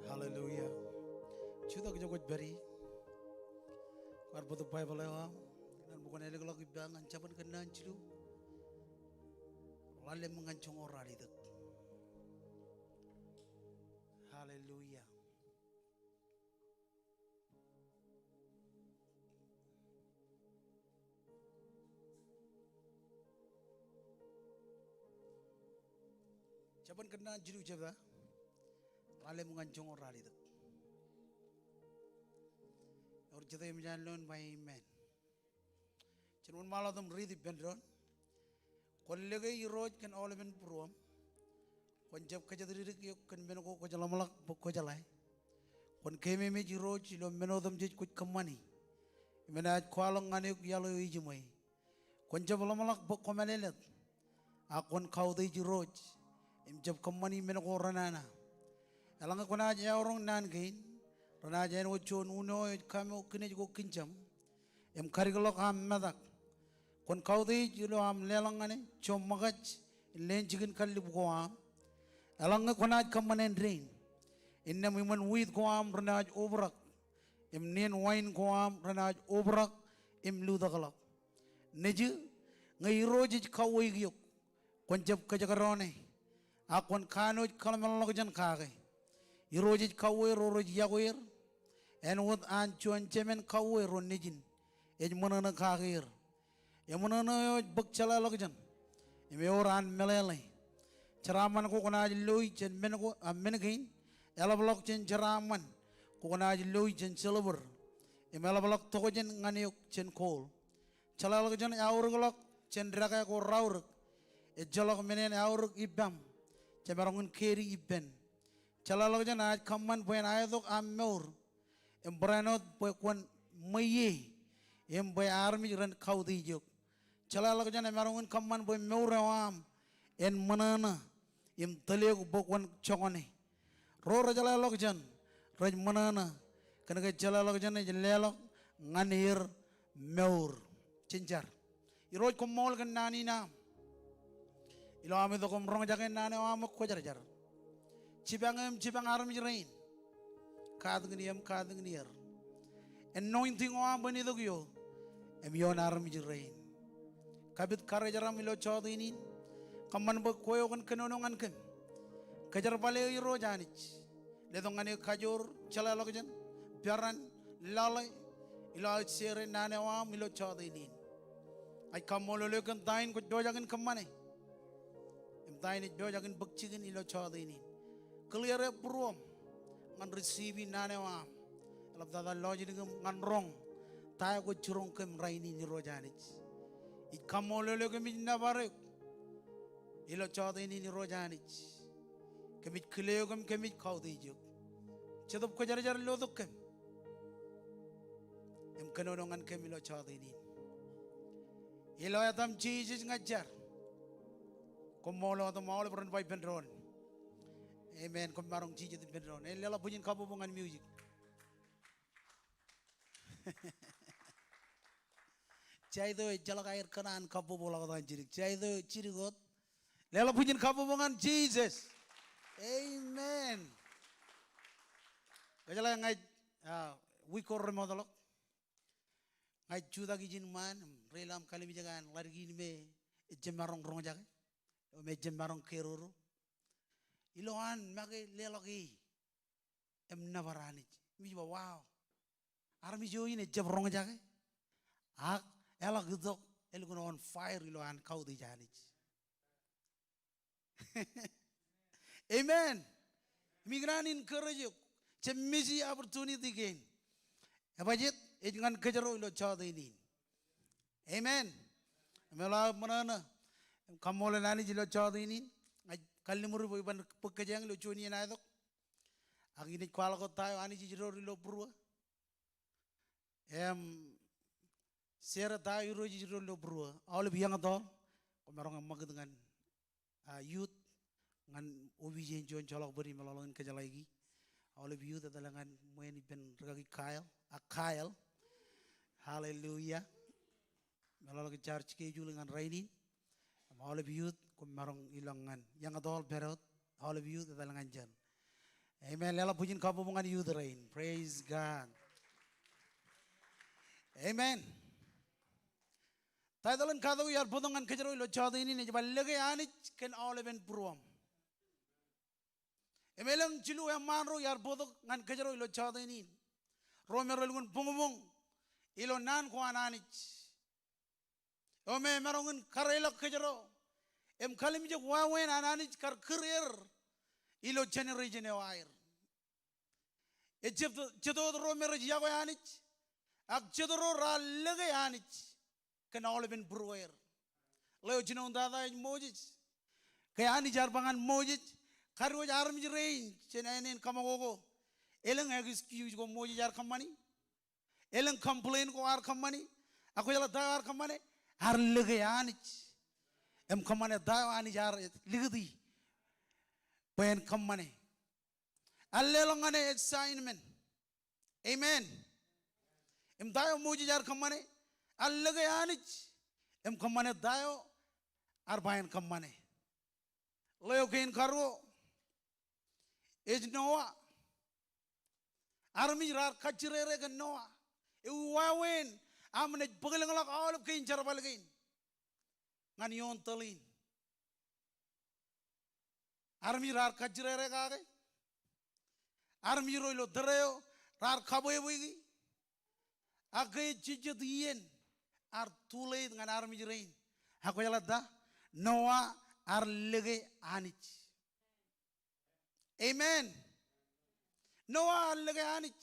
Hallelujah. Jutak ijo kwōj pād ie. Kwaar bōktok Baibōḷ eo aṃ. Kwōn ālōkḷọk ippa ñan jabōn kōnnaan jilu. Ḷalem ñan joñoul ralitōk. Hallelujah. Jabōn kōnnaan jilu jebta, ḷalem ñan joñoul ralitōk. Ewōr jete eṃōj an loon ba amen. Jen wōnṃaanḷọk im riiti ippān doon. Kwōn lōke Irooj kōn aolepen būruōṃ. Kwōn jab kōjatdikdik eok kōn men ko kwōj ḷōmṇak bwe kwō jeḷā. Kwōn keememej Irooj ilo men otemjej kwōj kōṃṃani im enaaj kwaḷọk ñan eok iaḷ eo ejiṃwe. Kwōn jab ḷōmṇak bwe kwō mālōtlōt. Ak kwōn kautiej Irooj im jab kōṃṃani men ko renana. Eḷaññe kwōnaaj eọroñ naan kein, renaaj āinwōt juon uno eo ej kamo kinej ko kinjam im kadikḷọk aṃ metak. Kwōn kautiej ilo aṃ leḷọk ñan e joṃṃakaj in leen jikin kallib ko aṃ. Eḷaññe kwōnaaj kōṃṃan āindein, innām iṃōn wiit ko aṃ renaaj obrak im nien wain ko aṃ renaaj obrak im lutōkḷọk. Nejū, ñe Irooj ej kauweik eok, kwōn jab kōjekdọọn e, ak kwōn kanooj kōḷmānḷọkjeṇ kake. Irooj ej kauwe ro rej iọkwe er, āinwōt an juon jemān kauwe ro nejin ej ṃōṇōṇō kake er. Eṃōṇōṇō eo ej bōk jeḷāḷọkjeṇ im ewōr an meḷeḷe. Jeraaṃṃan ko kwōnaaj loi jān men ko, a, men kein, eḷapḷọk jān jeraaṃṃan ko kwōnaaj loi jān silver im eḷapḷọk tokjān ñan eok jān gold. Jeḷāḷọkjeṇ eaorōkḷọk jān dekā ko raorōk, ejjeḷọk men en aorōk ippaṃ, jemaroñ in kedi ippān. Jeḷāḷọkjeṇ enaaj kōṃṃan bwe en aetok aṃ mour im barāinwōt bwe kwōn ṃweiie im bwe armej ren kautiej eok. Jeḷāḷọkjeṇ emaroñ in kōṃṃan bwe mour eo aṃ en ṃōṇōṇō im tōl eok bwe kwōn joñan e. Ro rejeḷāḷọkjeṇ rej ṃōṇōṇō kōnke jeḷāḷọkjeṇ ej leḷọk ñan er mour. Jen jar. Irooj, koṃṃool kōn naan in aṃ ilo am itok im roñjake naan eo aṃ kwōjarjar. Jipañ im jipañ armej rein. Katakin im katakin er. Anointing eo aṃ bwe en itok ioō im ioon armej rein. Kapit karijeraṃ ilo jọteen in. Kōṃṃan bwe kwe eo kōn kōnono ñan kōm. Kōjerbale eo Irooj Anij. Letok ñan eō kajoor, jeḷāḷọkjeṇ, peran, lale, ilo aō share naan eo aṃ ilo jọteen in. Ij kaṃṃoolol eok kōn ta in kwōj pojak in kōṃṃane im ta in ej pojak in bōk jikin ilo jọteen in. Clear e būruōṃ ñan receive naan eo aṃ. Eḷaptata lọjilñim ñan roñ ta eo kwōj jiroñ kōm rainin Irooj Anij. Ij kaṃṃoolol eok im ij nōbar eok ilo jọteen in Irooj Anij. Kōmij kile eok im kōmij kautiej eok. Jetōb Kwōjarjar lotok kōm im kōnono ñan kōm ilo jọteen in. Ilo etaṃ Jisōs ña ij jar. Koṃṃool wōt im aolep ren ba ippān doon. Amen. Koṃ maroñ jijet ippān doon. En leḷọk bwijin kabbokbok ñan music. Jaito ejjeḷọk aer kōṇaan kabbokbok ḷọk tok an jidik. Jaito jidik wōt. Leḷọk bwijin kabbokbok ñan Jisōs. Amen. Kōjeḷā ña ij, ah, wiik ko remootḷọk. Ña ij jutak ijin ṃaan im reilaṃ kalimjek an ḷaddik in me ejjab maroñ roñjake. Im ejjab maroñ keroro. Ilo an make leḷọk e im nōbar Anij. Im ij ba, wow. Armej eo in ejjab roñjake. Ak eḷak itok, elukkuun on fire ilo an kautiej Anij. Amen. Im ikōṇaan encourage eok. Jab miss opportunity kein. Ebajet, ej ñan kōjro ilo jọteen in. Amen. Im eḷap ṃōṇōṇō. Im kaṃṃoolol Anij ilo jọteen in. Ña ij kalliṃur bwe iban bōk kōjeañ ilo juon iien aetok. Ak inaaj kwaḷọk wōt ta eo Anij ej door ilo būruō. Im share ta eo Irooj ej door ilo būruō. Aolep young adult, koṃ maroñ eṃṃakūt ñan, ah, youth, ñan opiij in juon joḷọk bōd im eḷọk in kōjeḷāiki. Aolep youth etal ñan ṃweeṇ ippān rikaki Kyle, ah, Kyle. Hallelujah. Im eḷọk jar schedule ñan rainin. Im aolep youth, koṃ maroñ ilọk ñan young adult pād wōt, aolep youth etal ñan jen. Amen. Leḷọk bwijin kabbokbok ñan youth rein. Praise God. Amen. Taitōḷ in katak eo iar bōktok ñan kōjro ilo jọteen in ej ba Lōke Anij kōn Aolepen Būruōṃ. Im elōñ jilu eṃṃaan ro iar bōktok ñan kōjro ilo jọteen in. Ro me relukkuun buñbuñ ilo naan ko an Anij. Eo me emaroñ in kariḷọk kōjro im kalimjek wāween an Anij kar kūr er ilo generation eo aer. Ejab jet wōt ro me rej yokwe Anij, ak jet ro raar lōke Anij kōn aolepen būrueir. Ḷeo jinoin tata ej Moses. Ke Anij ear ba ñan Moses, kadiwōj armej rein jān ānen kōṃakoko. Elōñ excuse ko Moses ear kōṃṃani. Elōñ complain ko ear kōṃṃani. Ak kwōjeḷā ta eo ear kōṃṃane? Ear lōke Anij. Im kōṃṃane ta eo Anij ear likūti bwe en kōṃṃane. Ear leḷọk ñan e assignment. Amen. Im ta eo Moses ear kōṃṃane? Ear lōke Anij im kōṃṃane ta eo ear ba en kōṃṃane. Ḷeo kein karuo ej Noah. Armej raar kajjirere kōn Noah. Ewi wāween aṃ naaj bōklōñḷọk aolep kein jerbal kein ñan ioon tōl in? Armej raar kajjirere kake. Armej ro ilo tōre eo raar kabwebweki. Ak ke ej jejjet iien, ear too late ñan armej rein. Ak kwōjeḷā ta? Noah ear lōke Anij. Amen. Noah ear lōke Anij.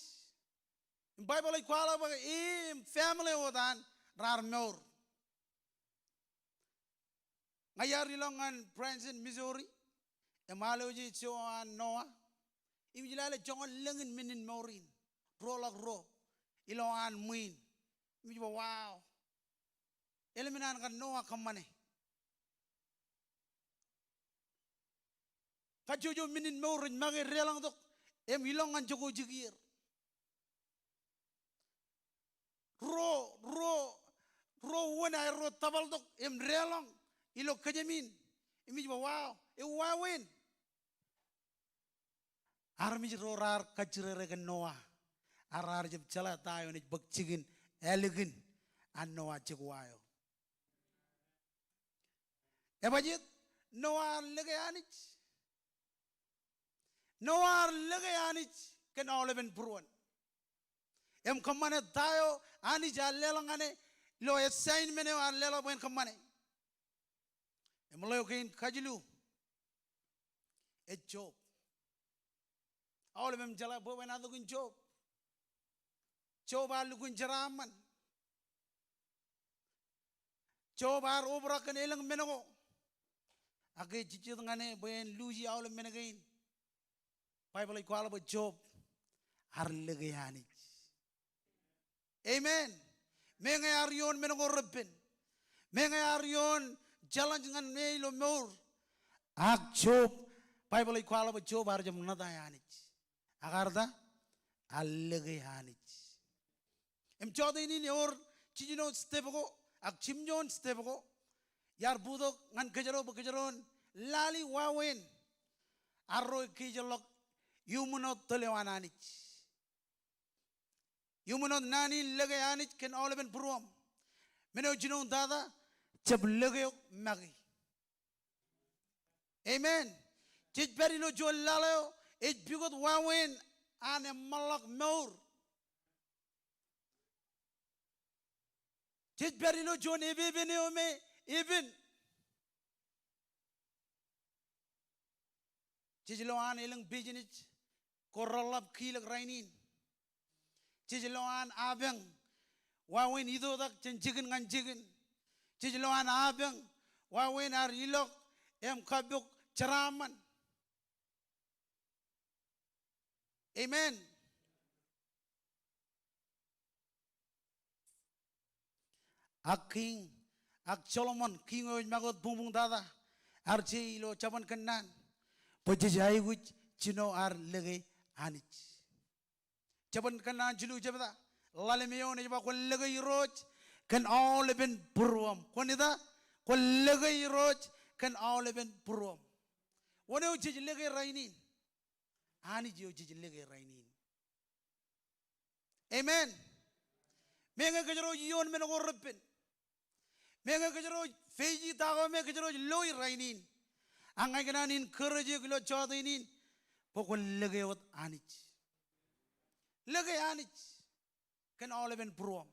Im Baibōḷ ej kwaḷọk bwe e im family eo wōt an raar mour. Ña iar ilọk ñan Branson, Missouri, im al wōj e show an Noah. Im ij lale joñan lōñ in men in mour in, ruo ḷọk ruo, ilowaan ṃwiin. Im ij ba, wow. Eḷmen an kar Noah kōṃṃane. Kajjojo men in mour rej make deḷọñtok im ilọk ñan jokwe jikier. Ruo, ruo, ruo wōn aerro tōbaltok im deḷọñ ilo kōjām in. Im ij ba, wow, ewi wāween? Armej ro raar kajjirere kōn Noah, ak raar jab jeḷā ta eo enaaj bōk jikin ālikin an Noah jokwe eo. Ebajeet? Noah ear lōke Anij. Noah ear lōke Anij kōn aolepen būruon. Im kōṃṃane ta eo Anij ear leḷọk ñan e ilo assignment eo ear leḷọk bwe en kōṃṃane. Im ḷeo kein kajilu ej Job. Aolep im jeḷā bwebwenato kōn Job. Job ear lukkuun jeraaṃṃan. Job ear obrak kōn elōñ men ko. Ak ke ej jejjet ñan e bwe en luuji aolep men kein, Baibōḷ ej kwaḷọk bwe Job ear lōke Anij. Amen. Meñe ear ioon men ko repen, meñe ear ioon challenge ñan e ilo mour, ak Job, Baibōḷ ej kwaḷọk bwe Job ear jab ṇōta Anij. Ak ear ta? Ear lōke Anij. Im jọteen in ewōr jiljino step ko ak jimjuon step ko iar bōktok ñan kōjro bwe kōjro en lale wāween arro ekkejeḷọk iuṃwin wōt tōl eo an Anij. Iuṃwin wōt naan in lōke Anij kōn aolepen būruōṃ. Men eo jinoin tata jab lōke eok make. Amen. Jej pād ilo juon laḷ eo ej pukot wāween an eṃṃanḷọk mour. Jej pād ilo juon epepen eo me epen. Jej lo an elōñ business ko reḷap kilōk rainin. Jej lo an apañ wāween itoitak jān jikin ñan jikin. Jej lo an apañ wāween ear ilọk im kappok jeraaṃṃan. Amen. Ak kiiñ, ak Solomon, kiiñ eo ej make wōt buñbuñ tata, ear je ilo Jabōn Kōnnaan bwe jej aikuj jino ear lōke Anij. Jabōn Kōnnaan jilu jebta, ḷalem eoon ej ba, kwōn lōke Irooj kōn aolepen būruōṃ. Kwōn ita? Kwōn lōke Irooj kōn aolepen būruōṃ. Wōn eo jej lōke rainin? Anij eo jej lōke rainin. Amen. Meñe kōjro ioon men ko repen, Meñe kōjro ej face ta ko me kōjro ej loi rainin. Ak ña ikōṇaan encourage eok ilo jota in bwe kwōn lōke wōt Anij. Lōke Anij kōn aolepen būruōṃ.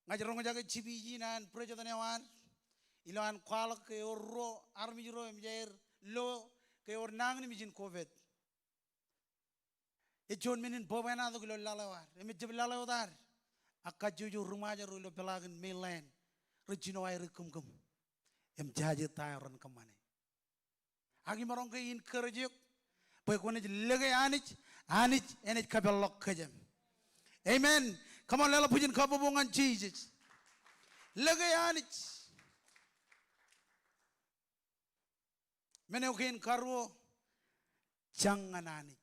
Ña ij roñjake jipij in an President eo ad ilowaan kwaḷọk ke ewōr ruo armej ro im jair lo ke ewōr nañinmej in COVID. Ej juon men in bwebwenato ilo laḷ eo ad. Im ejjab laḷ eo ad. Ak kajjojo ri Ṃajeḷ ro ilo peḷaakin mainland rej jino aer ikkūmkūm im jaje ta eo ren kōṃṃane. Ak imaroñ ke encourage eok bwe kwōnaaj lōke Anij, Anij enaaj kapeḷḷọk kōjām. Amen. Come on, leḷọk bwijin kabbokbok ñan Jisōs. Lōke Anij. Men eo kein karuo, jañ ñan Anij.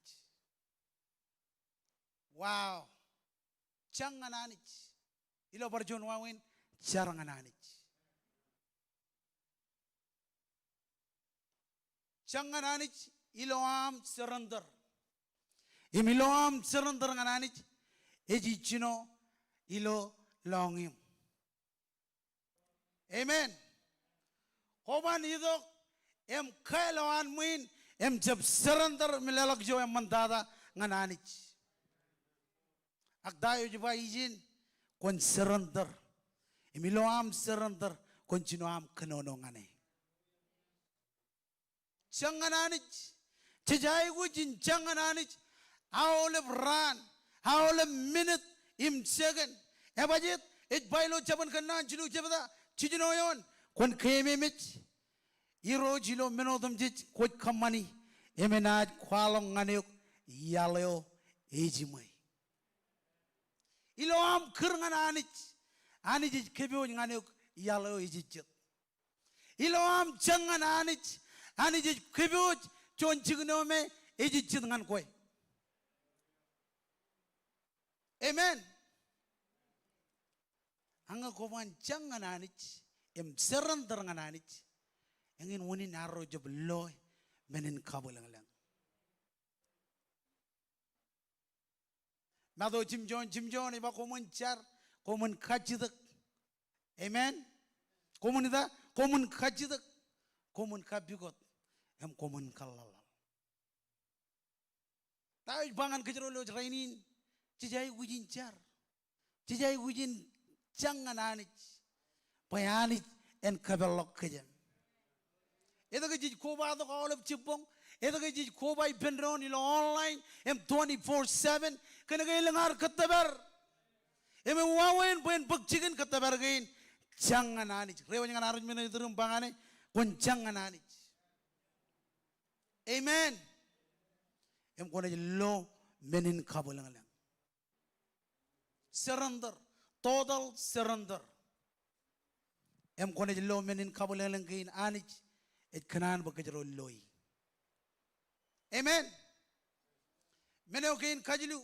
Wow. Jañ ñan Anij. Ilo bar juon wāween, jar ñan Anij. Jañ ñan Anij ilo aṃ surrender. Im ilo aṃ surrender ñan Anij, ej jino ilo lọñiṃ. Amen. Koban itok im kāāl eo an ṃwiin im jab surrender im leḷọk ijo eṃṃantata ñan Anij. Ak ta eo ej ba ijin, kwōn surrender. Im ilo aṃ surrender, kwōn jino aṃ kōnono ñan e. Jañ ñan Anij. Jej aikuj in jañ ñan Anij aolep raan, aolep minit im second. Ebajet ej ba ilo jabōn Kōnnaan jilu jebta, jiljino eoon, kwōn keememej Irooj ilo men otemjej kwōj kōṃṃani, im enaaj kwaḷọk ñan eok iaḷ eo ejiṃwe. Ilo aṃ kūr ñan Anij, Anij ej kōpooj ñan eok iaḷ eo ejejjet. Ilo aṃ jañ ñan Anij, Anij ej kōpooj juon jikin eo me ejejjet ñan kwe. Amen. Ak ñe koban jañ ñan Anij im surrender ñan Anij, eñin unin arro jab loe men in kabwilōñlōñ. Matu jimjuon, jimjuon ej ba koṃwin jar, koṃwin kajjitōk. Amen. Koṃwin ita, koṃwin kajjitōk, koṃwin kapukot, im koṃwin kaḷḷaḷḷaḷ. Ta eo ej ba ñan kōjro ilo rainin, jej aikuj in jar. Jej aikuj in jañ ñan Anij. Bwe Anij en kapeḷḷọk kōjām. Etke jej kobatok aolep jibboñ? Etke jej koba ippān doon ilo online im twenty-four seven? Kōnke elōñ ad kōttōpar. Im ewāween bwe en bōk jikin kōttōpar kein. Jañ ñan Anij. Reiwōj ñan armej men eo iturūṃ im ba ñan e, kwōn jañ ñan Anij. Amen. Im kwōnaaj lo men in kabwilōñlōñ. Surrender. Total surrender. Im kwōnaaj lo men in kabwilōñlōñ kein Anij ej kōṇaan bwe kōjro loi. Amen. Men eo kein kajilu.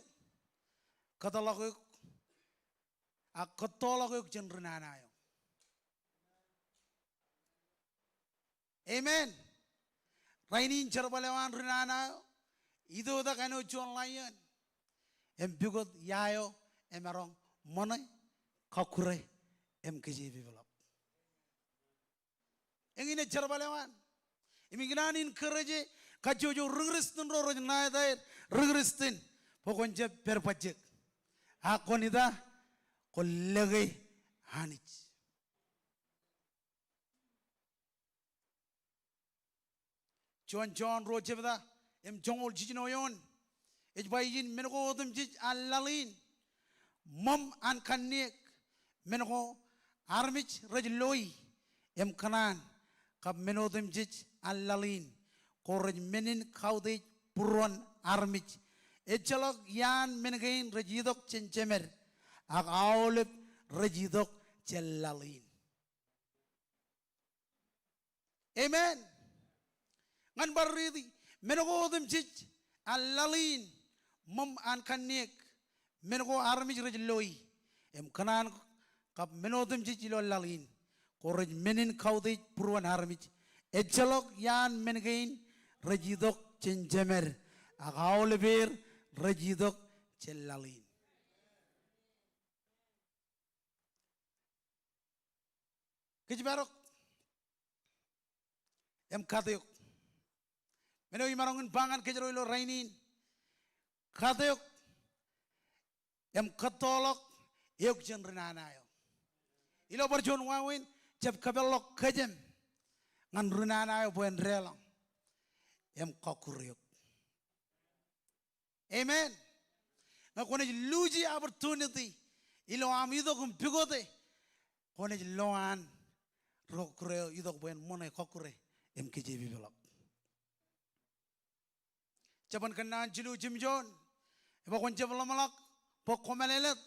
Kōtḷọk eok. Ak kōttoḷọk eok jān ri nana eo. Amen. Rainin jerbal eo an ri nana eo, itoitak āinwōt juon lion. Im pukot ia eo emaroñ ṃōṇe, kọkkure, im kōjepepḷọk. Eñin ej jerbal eo an. Im ikōṇaan encourage kajjojo ri Kristian ro rej ṇa etaer ri Kristian bwe kwōn jab pād bajjek. Ak kwōn ita, kwōn lōke Anij. Juon Jon ruo jebta im joñoul jiljino eoon. Ej ba ijin, men ko otemjej an laḷ in, ṃōṃ an kanniōk, men ko armej rej loi, im kōṇaan kab men otemjej an laḷ in, ko rej men in kautiej būruon armej. Ejjeḷọk iaan men kein rej itok jān jemed, ak aolep rej itok jān laḷ in. Amen. Ñan bar riiti, men ko otemjej an laḷ in, ṃōṃ an kanniōk, men ko armej rej loi, im kōṇaan kab men otemjej ilo laḷ in, ko rej men in kautiej būruon armej. Ejjeḷọk iaan men kein rej itok jān jemed, ak aolepeer rej itok jān laḷ in. kōjparok im kateok. Men eo imaroñ in ba ñan kōjro ilo rainin, kateok im kōttoḷọk eok jān ri nana eo. Ilo bar juon wāween, jab kōpeḷḷọk kōjām ñan ri nana eo bwe en deḷọñ im kọkkure eok. Amen. Ñe kwōnaaj lose opportunity ilo aṃ itok im pukote, kwōnaaj lo an ri kọkkure eo itok bwe en ṃōṇe kọkkure im kōjepepḷọk. Jabōn Kōnnaan jilu jimjuon, ej ba, kwōn jab ḷōmṇak bwe kwōmālōtlōt,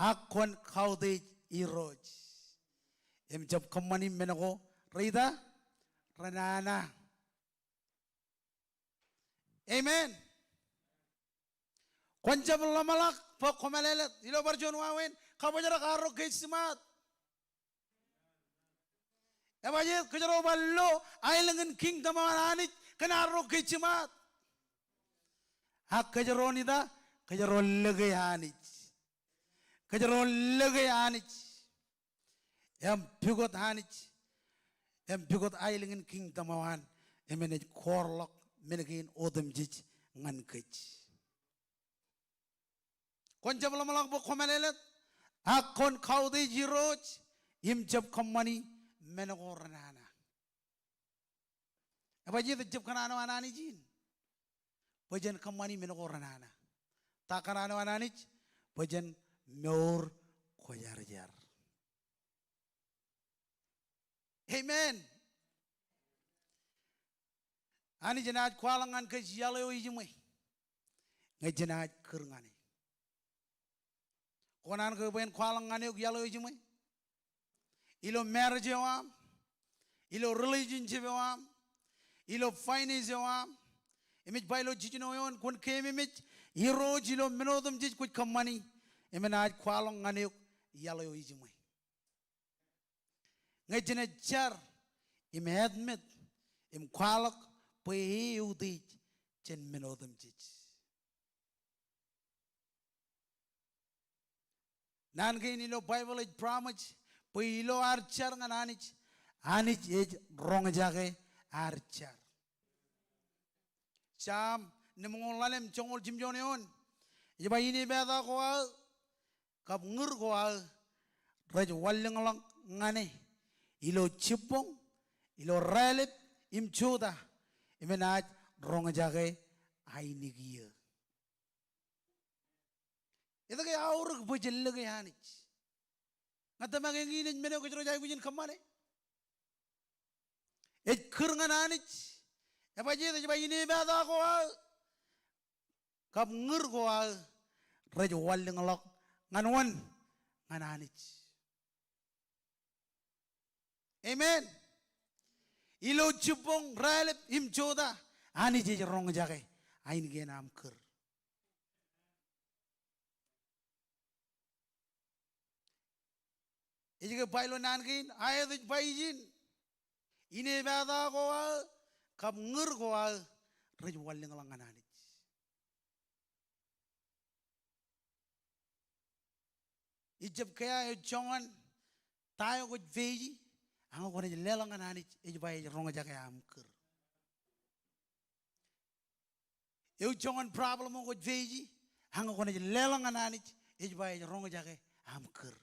ak kwōn kautiej Irooj im jab kōṃṃani men ko reita, renana. Amen. Kwōn jab ḷōmṇak bwe kwōmālōtlōt. Ilo bar juon wāween, kabōjrak arro ke jiṃaat. Ebajjeet? Kōjro bar lo aelōñ in kingdom eo an Anij kōn arro ke jiṃaat. Ak kōjro ṇa ita? Kōjro lōke Anij. Kōjro lōke Anij im pukot Anij im pukot aelōñ in kingdom eo an, im enaaj kọọrḷọk men kein otemjej ñan kōj. Kwōn jab ḷōmṇak bwe kwōmālōtlōt, ak kwōn kautiej Irooj im jab kōṃṃani men ko renana. Ebajjeet? Ejjab kōṇaan eo an Anij in bwe jen kōṃṃani men ko renana. Ta kōṇaan eo an Anij? Bwe jen mour kwōjarjar. Amen. Anij enaaj kwaḷọk ñan kōj iaḷ eo ejiṃwe ñe jenaaj kūr ñan e. Kwō kōṇaan ke bwe en kwaḷọk ñan eok iaḷ eo ejiṃwe? Ilo marriage eo aṃ, ilo relationship eo aṃ, ilo finance eo aṃ, im ej ba ilo jiljino eoon, kwōn keememej Irooj ilo men otemjej kwōj kōṃṃani, im enaaj kwaḷọk ñan eok iaḷ eo ejiṃwe. Ñe jenaaj jar im admit im kwaḷọk bwe e eutiej jān men otemjej. Naan kein ilo Baibōḷ ej promise bwe ilo ad jar ñan Anij, Anij ej roñjake ad jar. Sam ṇiṃōñoul ḷalem joñoul jimjuon eoon ej ba, inepata ko aō kab ñūr ko aō rej wanlōñḷọk ñan e ilo jibboñ, ilo raelep im jota, im enaaj roñjake ainikien. Etke aorōk bwe jen lōke Anij? Ñe tōmak eñin ej men eo kōjro ej aikuj in kōṃṃane. Ej kūr ñan Anij. Ebajjeet? Ej ba, inepata ko aō kab ñūr ko aō rej wanlōñḷọk ñan wōn? Ñan Anij. Amen. Ilo jibboñ, raelep im jota, Anij ej roñjake ainikien aṃ kūr. Ej ke ba ilo naan kein, aet ej ba ijin, inepata ko aō kab ñūr ko aō rej wanlōñḷọk ñan Anij. Ijab ke aō ej joñan ta eo kwōj face e, ak ñe kwōnaaj leḷọk ñan Anij, ej ba ej roñjake aṃ kūr. Eo joñan problem eo kwōj face e, ak ñe kwōnaaj leḷọk ñan Anij, ej ba ej roñjake aṃ kūr.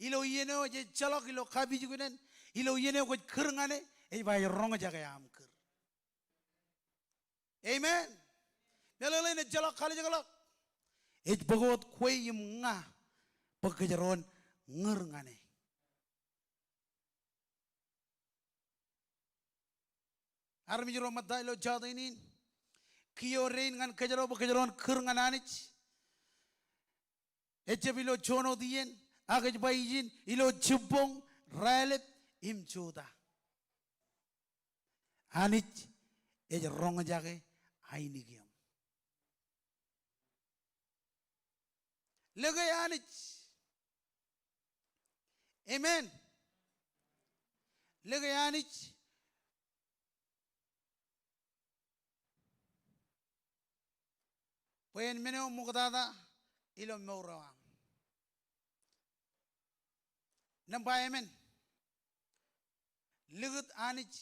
Ilo iien eo jej ejjeḷọk ilo kapijuknen, ilo iien eo kwōj kūr ñan e, ej ba ej roñjake aṃ kūr. Amen. Meḷeḷein ejjeḷọk kalijekḷọk. Ej bōk wōt kwe im ña bwe kōjro en ñūr ñan e. Armej ro ṃōtta ilo jota in in, kiiō dein ñan kōjro bwe kōjro en kūr ñan Anij ejjab ilo juon wōt iien, ak ej ba ijin, ilo jibboñ, raelep im jota, Anij ej roñjake ainikien. Lōke Anij. Amen. Lōke Anij bwe en men eo ṃoktata ilo mour eo aṃ. Nōṃba emān, likūt Anij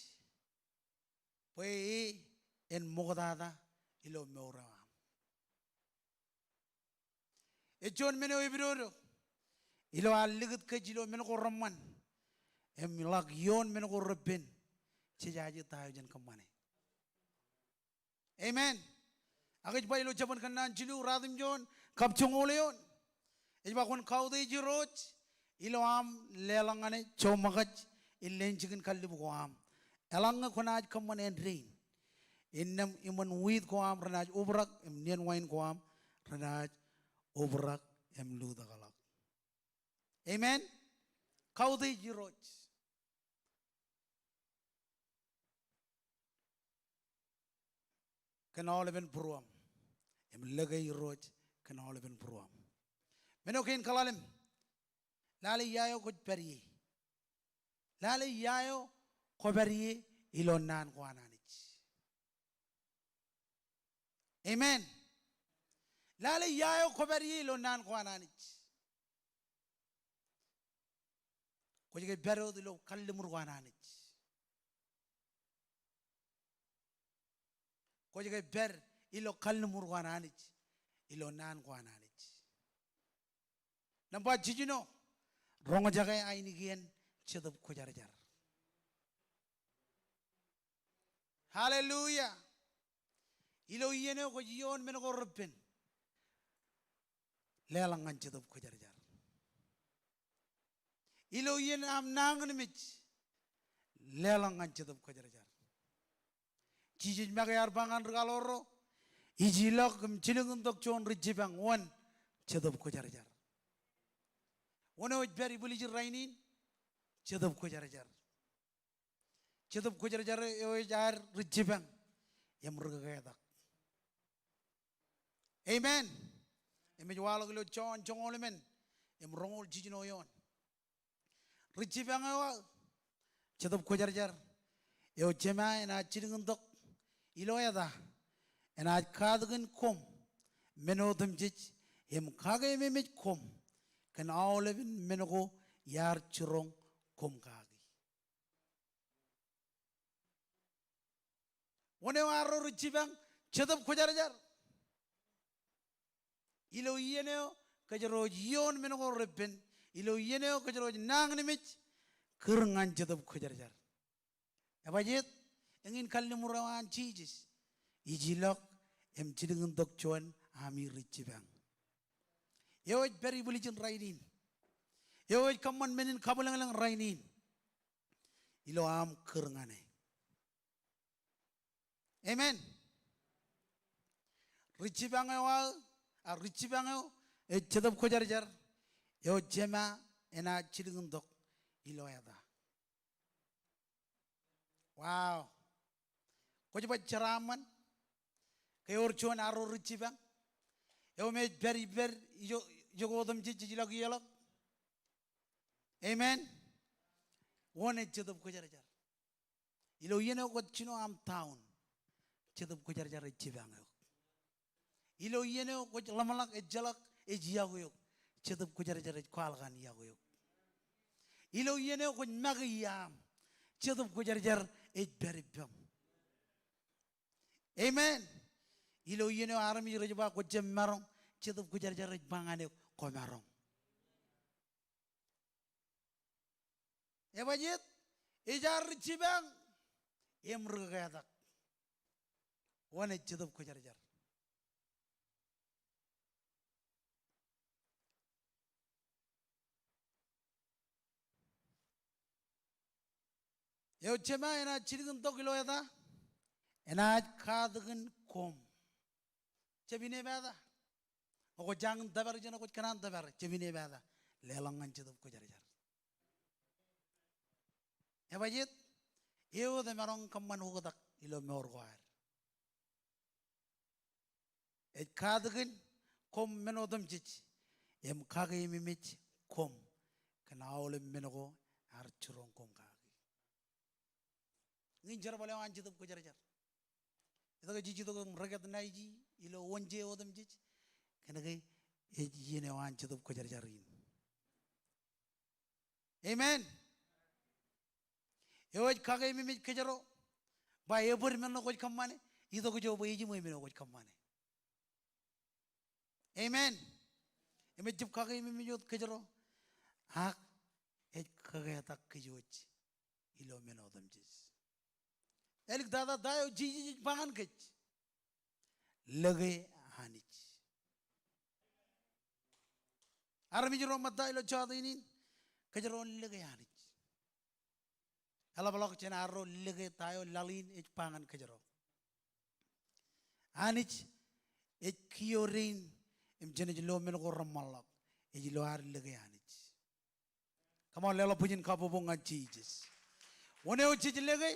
bwe e en ṃoktata ilo mour eo aṃ. Ej juon men eo epidodo ilo ad likūt kōj ilo men ko reṃṃan im ḷak ioon men ko repen, jej aje ta eo jen kōṃṃane. Amen. Ak ej ba ilo Jabōn Kōnnaan jilu, ruatimjuon kab joñoul eoon, ej ba, kwōn kautiej Irooj ilo aṃ leḷọk ñan e joṃōkaj in leen jikin kallib ko aṃ, eḷaññe kwōnaaj kōṃṃan āindein. Innām iṃōn wiit ko aṃ renaaj obrak im nien wain ko aṃ renaaj obrak im lutōkḷọk. Amen. Kautiej Irooj kōn aolepen būruōṃ. Im lōke Irooj kōn aolepen būruōṃ. Men eo kein kaḷalem, lale ia eo kwōj pād ie. Lale ia eo kwō pād ie ilo naan ko an Anij. Amen. Lale ia eo kwō pād ie ilo naan ko an Anij. Kwōj ke pād wōt ilo kalliṃur ko an Anij. Kwōj ke pād ilo kalliṃur ko an Anij, ilo naan ko an Anij. Nōṃba jiljino, roñjake ainikien Jetōb Kwōjarjar. Hallelujah. Ilo iien eo kwōj ioon men ko repen, leḷọk ñan Jetōb Kwōjarjar. Ilo iien aṃ nañinmej, leḷọk ñan Jetōb Kwōjarjar. Jisōs make ear ba ñan ri kaḷoor ro, ij ilọk im jilkintok juon ri jipañ, wōn? Jetōb Kwōjarjar. Wōn eo ej pād ibwiljin rainin? Jetōb Kwōjarjar. Jetōb Kwōjarjar eo ej ad ri jipañ im ri kōketak. Amen. Im ej waḷọk ilo Jon joñoul emān im roñoul jiljino eoon. Ri jipañ eo aō, Jetōb Kwōjarjar eo Jema enaaj jilkintok ilo eta, enaaj katakin koṃ men otemjej im kakeememej koṃ kōn aolepen men ko iar jiroñ koṃ kaki. Wōn eo arro ri jipañ? Jetōb Kwōjarjar. Ilo iien eo kōjro ej ioon men ko repen, ilo iien eo kōjro ej nañinmej, kūr ñan Jetōb Kwōjarjar. Ebajeet? Eñin kalliṃur eo an Jisōs, ij ilọk im jilkintok juon ami ri jipañ. Eo ej pād ibwiljin rainin. Eo ej kōṃṃan men in kabwilōñlōñ rainin. Ilo aṃ kūr ñan e. Amen. Ri jipañ eo aō, a, ri jipañ eo ej Jetōb Kwōjarjar eo Jema enaaj jilkintok ilo eta. Wow. Kwōj ba jeraaṃṃan ke ewōr juon arro ri jipañ eo me ej pād ippād ijoko, ijoko otemjej jej ilọk ie ḷọk? Amen. Wōn? Ej Jetōb Kwōjarjar. Ilo iien eo kwōj jino aṃ down, Jetōb Kwōjarjar ej jipañ eok. Ilo iien eo kwōj ḷōmṇak, ejjeḷọk, ej iọkwe eok, Jetōb Kwōjarjar ej kwaḷọk an iọkwe eok. Ilo iien eo kwōj make iaam, Jetōb Kwōjarjar ej pād ippaṃ. Amen. Ilo iien eo armej rej ba kwō jab maroñ, Jetōb Kwōjarjar ej ba ñan eok, kwō maroñ. Ebajeet? Ej ad ri jipañ im ri kōketak. Wōn? Ej Jetōb Kwōjarjar. Eo Jema enaaj jilkintok ilo eta, enaaj katakin koṃ. Jab inepata. Ñe kwō jañin tōpar ijeṇe, kwōj kōṇaan tōpar, jab inepata. Leḷọk ñan Jetōb Kwōjarjar. Ebajeet? Eo emaroñ kōṃṃan oktak ilo mour ko ad. Ej katakin koṃ men otemjej im kakeememej koṃ kōn aolep men ko ear jiroñ koṃ kaki. Ñe in jerbal eo an Jetōb Kwōjarjar, etke jej itok im recognize e ilo wōnje otemjej? Kōnke ej iien eo an Jetōb Kwōjarjar in. Amen. Eo ej kakememej kōjro, ba ebōd men eo kwōj kōṃṃane, itok ijo bwe ejiṃwe men eo kwōj kōṃṃane. Amen. Im ejjab kakememej wōt kōjro, ak ej kaketak kōj wōj ilo men otemjej. Āliktata ta eo Jisōs ej ba ñan kōj? Lōke Anij. Armej ro ṃōtta ilo jota in, kōjro en lōke Anij. Eḷapḷọk jān arro lōke ta eo laḷ in ej ba ñan kōjro. Anij ej kiiō rein im jenaaj lo men ko reṃṃanḷọk. Ej ilo ad lōke Anij. Come on, leḷọk bwijin kabbokbok ñan Jisōs. Wōn eo jej lōke?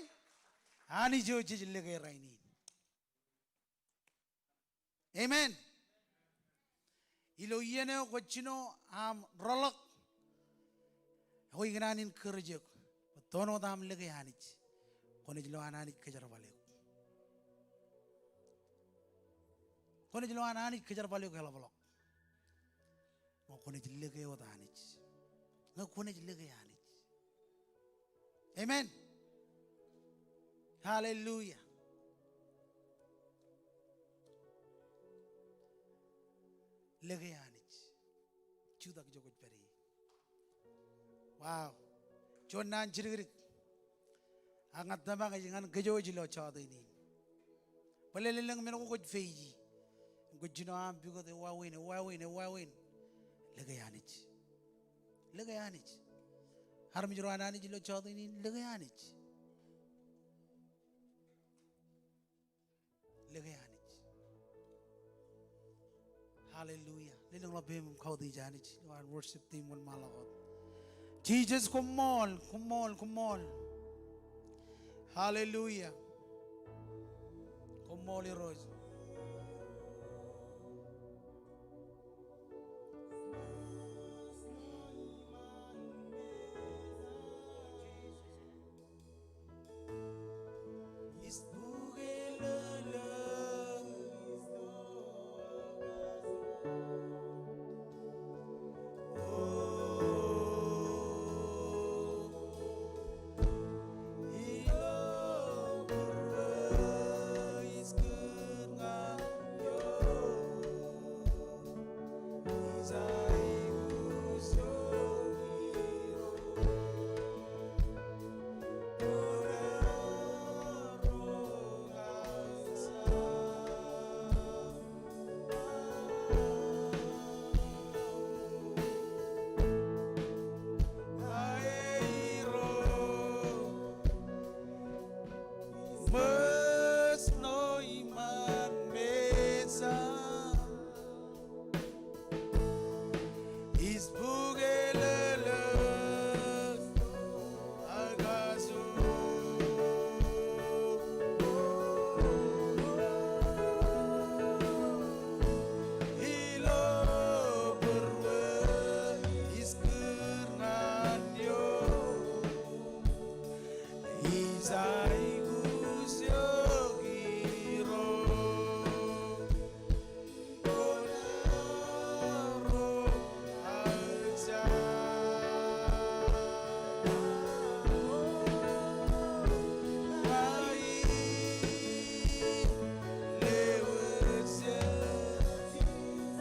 Anij eo jej lōke rainin. Amen. Ilo iien eo kwōj jino aṃ rōḷọk, ekwe ikōṇaan in encourage eok bwe toon wōt aṃ lōke Anij, kwōnaaj lo an Anij kōjerbal eok. Kwōnaaj lo an Anij kōjerbal eok eḷapḷọk. Ñe kwōnaaj lōke wōt Anij. Ñe kwōnaaj lōke Anij. Amen. Hallelujah. Lōke Anij. Jutak ijo kwōj pād ie. Wow. Juon naan jidikdik. Ak ña tōmak ej ñan kōj wōj ilo jota in. Bōlen lōñ men ko kwōj face e. Im kwōj jino aṃ pukot ewāween, ewāween, ewāween. Lōke Anij. Lōke Anij. Armej ro an Anij ilo jota in, lōke Anij. Lōke Anij. Hallelujah. Lelōñḷọk peiṃ im kautiej Anij. Ilo ad worship team wōnṃaanḷọk wōt. Jisōs, koṃṃool, koṃṃool, koṃṃool. Hallelujah. Koṃṃool Irooj.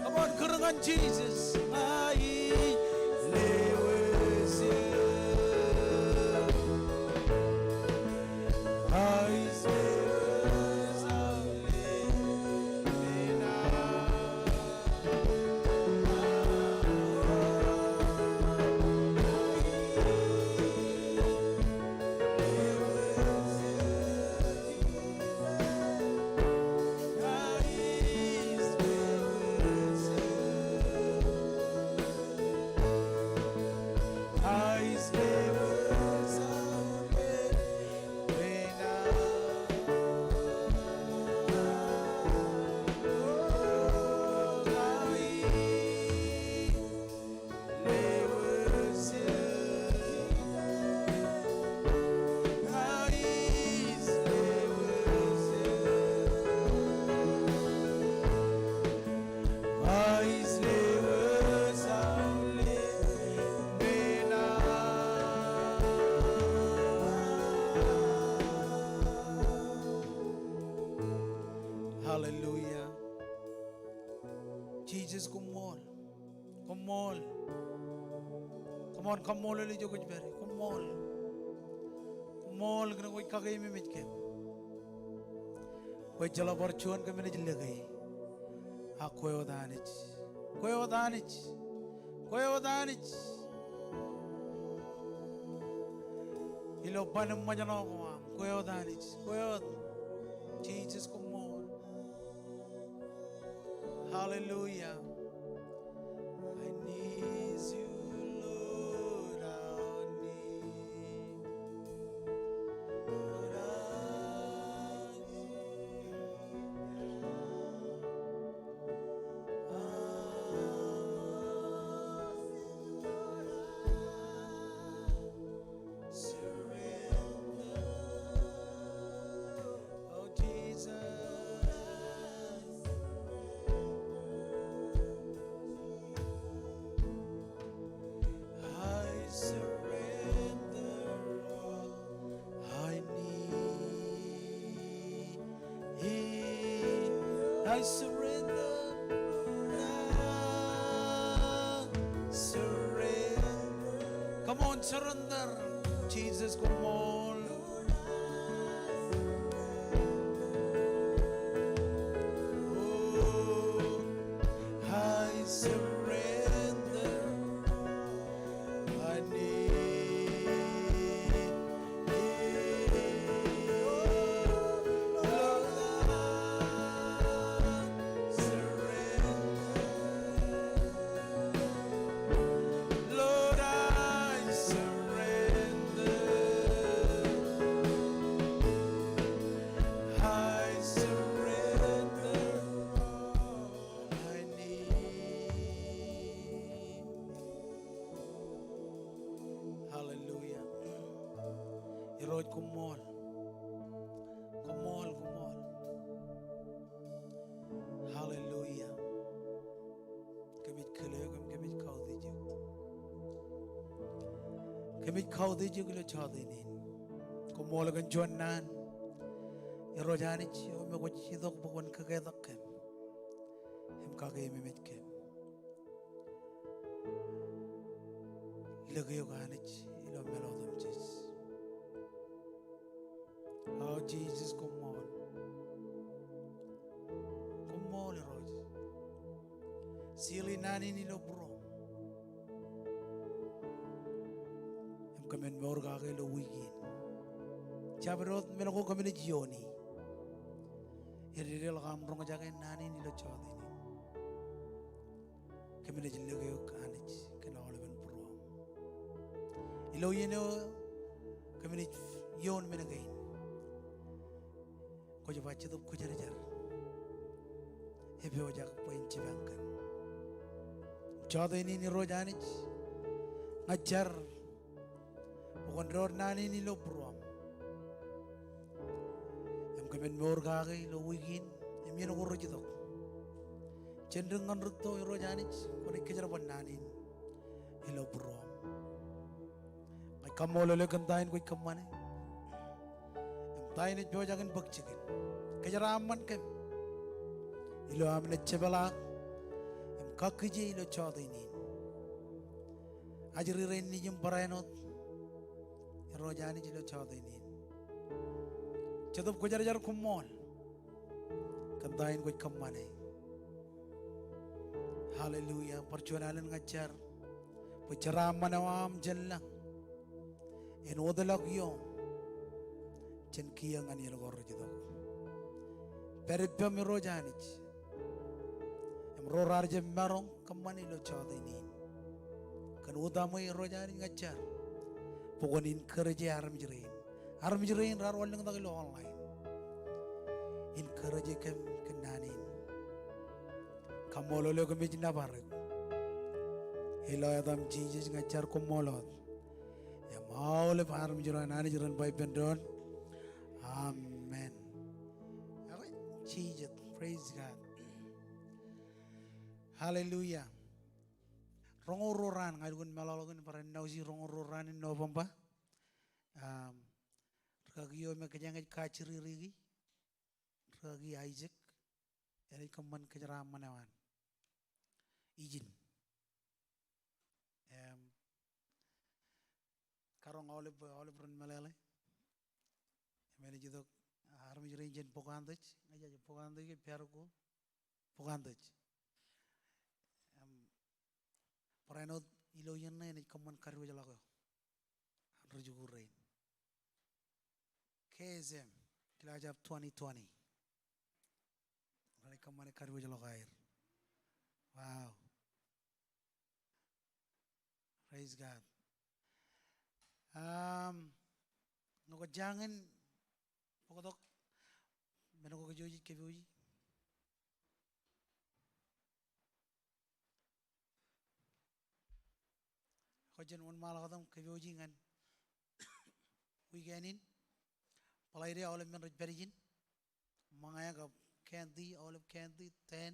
Come on, kūr ñan Jisōs. Hallelujah. Jisōs koṃṃool. Koṃṃool. Come on, kaṃṃoolol ijo kwōj pād ie. Koṃṃool. Koṃṃool kōn ke kwōj kakeememej kōm. Kwō ejjeḷọk bar juon kōm naaj lōke. A kwe wōt Anij. Kwe wōt Anij. Kwe wōt Anij. Ilo ban eṃṃan ṇo ko aṃ. Kwe wōt Anij. Kwe wōt. Jisōs koṃṃool. Hallelujah. I need you, Lord, I need. Lord, I need. Surrender. Oh, Jesus. I surrender all I need. I surrender. I surrender. Come on, surrender. Jisōs koṃṃool. Oh, I surrender. I need. Lord, I surrender. Lord, I surrender. I surrender all I need. Hallelujah. Irooj koṃṃool. Koṃṃool, koṃṃool. Hallelujah. Kōmij kile eok im kōmij kautiej eok. Kōmij kautiej eok ilo jota in. Koṃṃool kōn juon naan, Irooj Anij, eo me kwōj itok bwe kwōn kōketak kōm im kakeememej kōm. Lōke eok Anij ilo mālōtlōt in Jisōs. O Jisōs, koṃṃool. Koṃṃool Irooj. Seal e naan in ilo būruōm. Im kōmin mour kake ilo wiik in. Jabdewōt men ko kōmin ej iioni. Ededeḷọk aṃ roñjake naan in ilo jota in. Kōmin ej lōke eok Anij kōn aolepen būruōm. Ilo iien eo kōmin ej iioon men kein, kwōj ba Jetōb Kwōjarjar epojak bwe en jipañ kōm. Jota in Irooj Anij, ña ij jar bwe kwōn door naan in ilo būruōm. Im kōmin mour kake ilo wiik in im iien ko rej itok. Jān dik ñan rūtto Irooj Anij, kwōnaaj kōjerbal naan in ilo būruōm. Ña ij kaṃṃoolol eok kōn ta in kwōj kōṃṃane im ta in ej pojak in bōk jikin. Kōjeraaṃṃan kōm ilo am naaj jepḷaak im kakkije ilo jota in. Ajri rein nejiṃ barāinwōt Irooj Anij ilo jota in. Jetōb Kwōjarjar, koṃṃool kōn ta in kwōj kōṃṃane. Hallelujah. Bar juon alen ña ij jar bwe jeraaṃṃan eo aṃ jān lañ en wōtlọk ioṃ jān kiiō ñan iien ko rej itok. Pād ippaṃ Irooj Anij im ro raar jab maroñ kōṃṃan ilo jota in. Kōn utaṃwe Irooj Anij, ña ij jar bwe kwōn encourage armej rein. Armej rein raar wanlōñtak ilo online. Encourage kōm kōn naan in. Kaṃṃoolol eok im ij nōbar eok. Ilo etaṃ Jisōs ña ij jar, koṃṃool wōt. Im aolep armej ro an Anij ren ba ippān doon, amen. Ak Jisōs, praise God. Hallelujah. Roñoul ruo raan, ña lukkuun meḷọkḷọk in bar announce roñoul ruo raan in November. Um, rikaki eo me kōjeañ ej kajjirikiki, rikaki Isaac. enaaj kōṃṃan kōjeraaṃṃan eo an ijin. Im, karoñ aolep, aolep ren meḷeḷe. Im enaaj itok, armej rein jen Pocahontas, ña ij aje Pocahontas ke Pād Ko, Pocahontas. Im, barāinwōt ilo iien ṇe enaaj kōṃṃan kadiwōjḷọk eo an rijikuuḷ rein. K S M, Kilaajab twenty twenty. Renaaj kōṃṃane kadiwōjḷọk aer. Wow. Praise God. Um, ñe kwō jañin bōktok men ko kōjwōj kōpooji. Kwōj jen wōnṃaanḷọk tok im kōpooji ñan weekend in. Bōḷaide aolep men rej pād ijin. Ṃōñā kab candy, aolep candy, ten,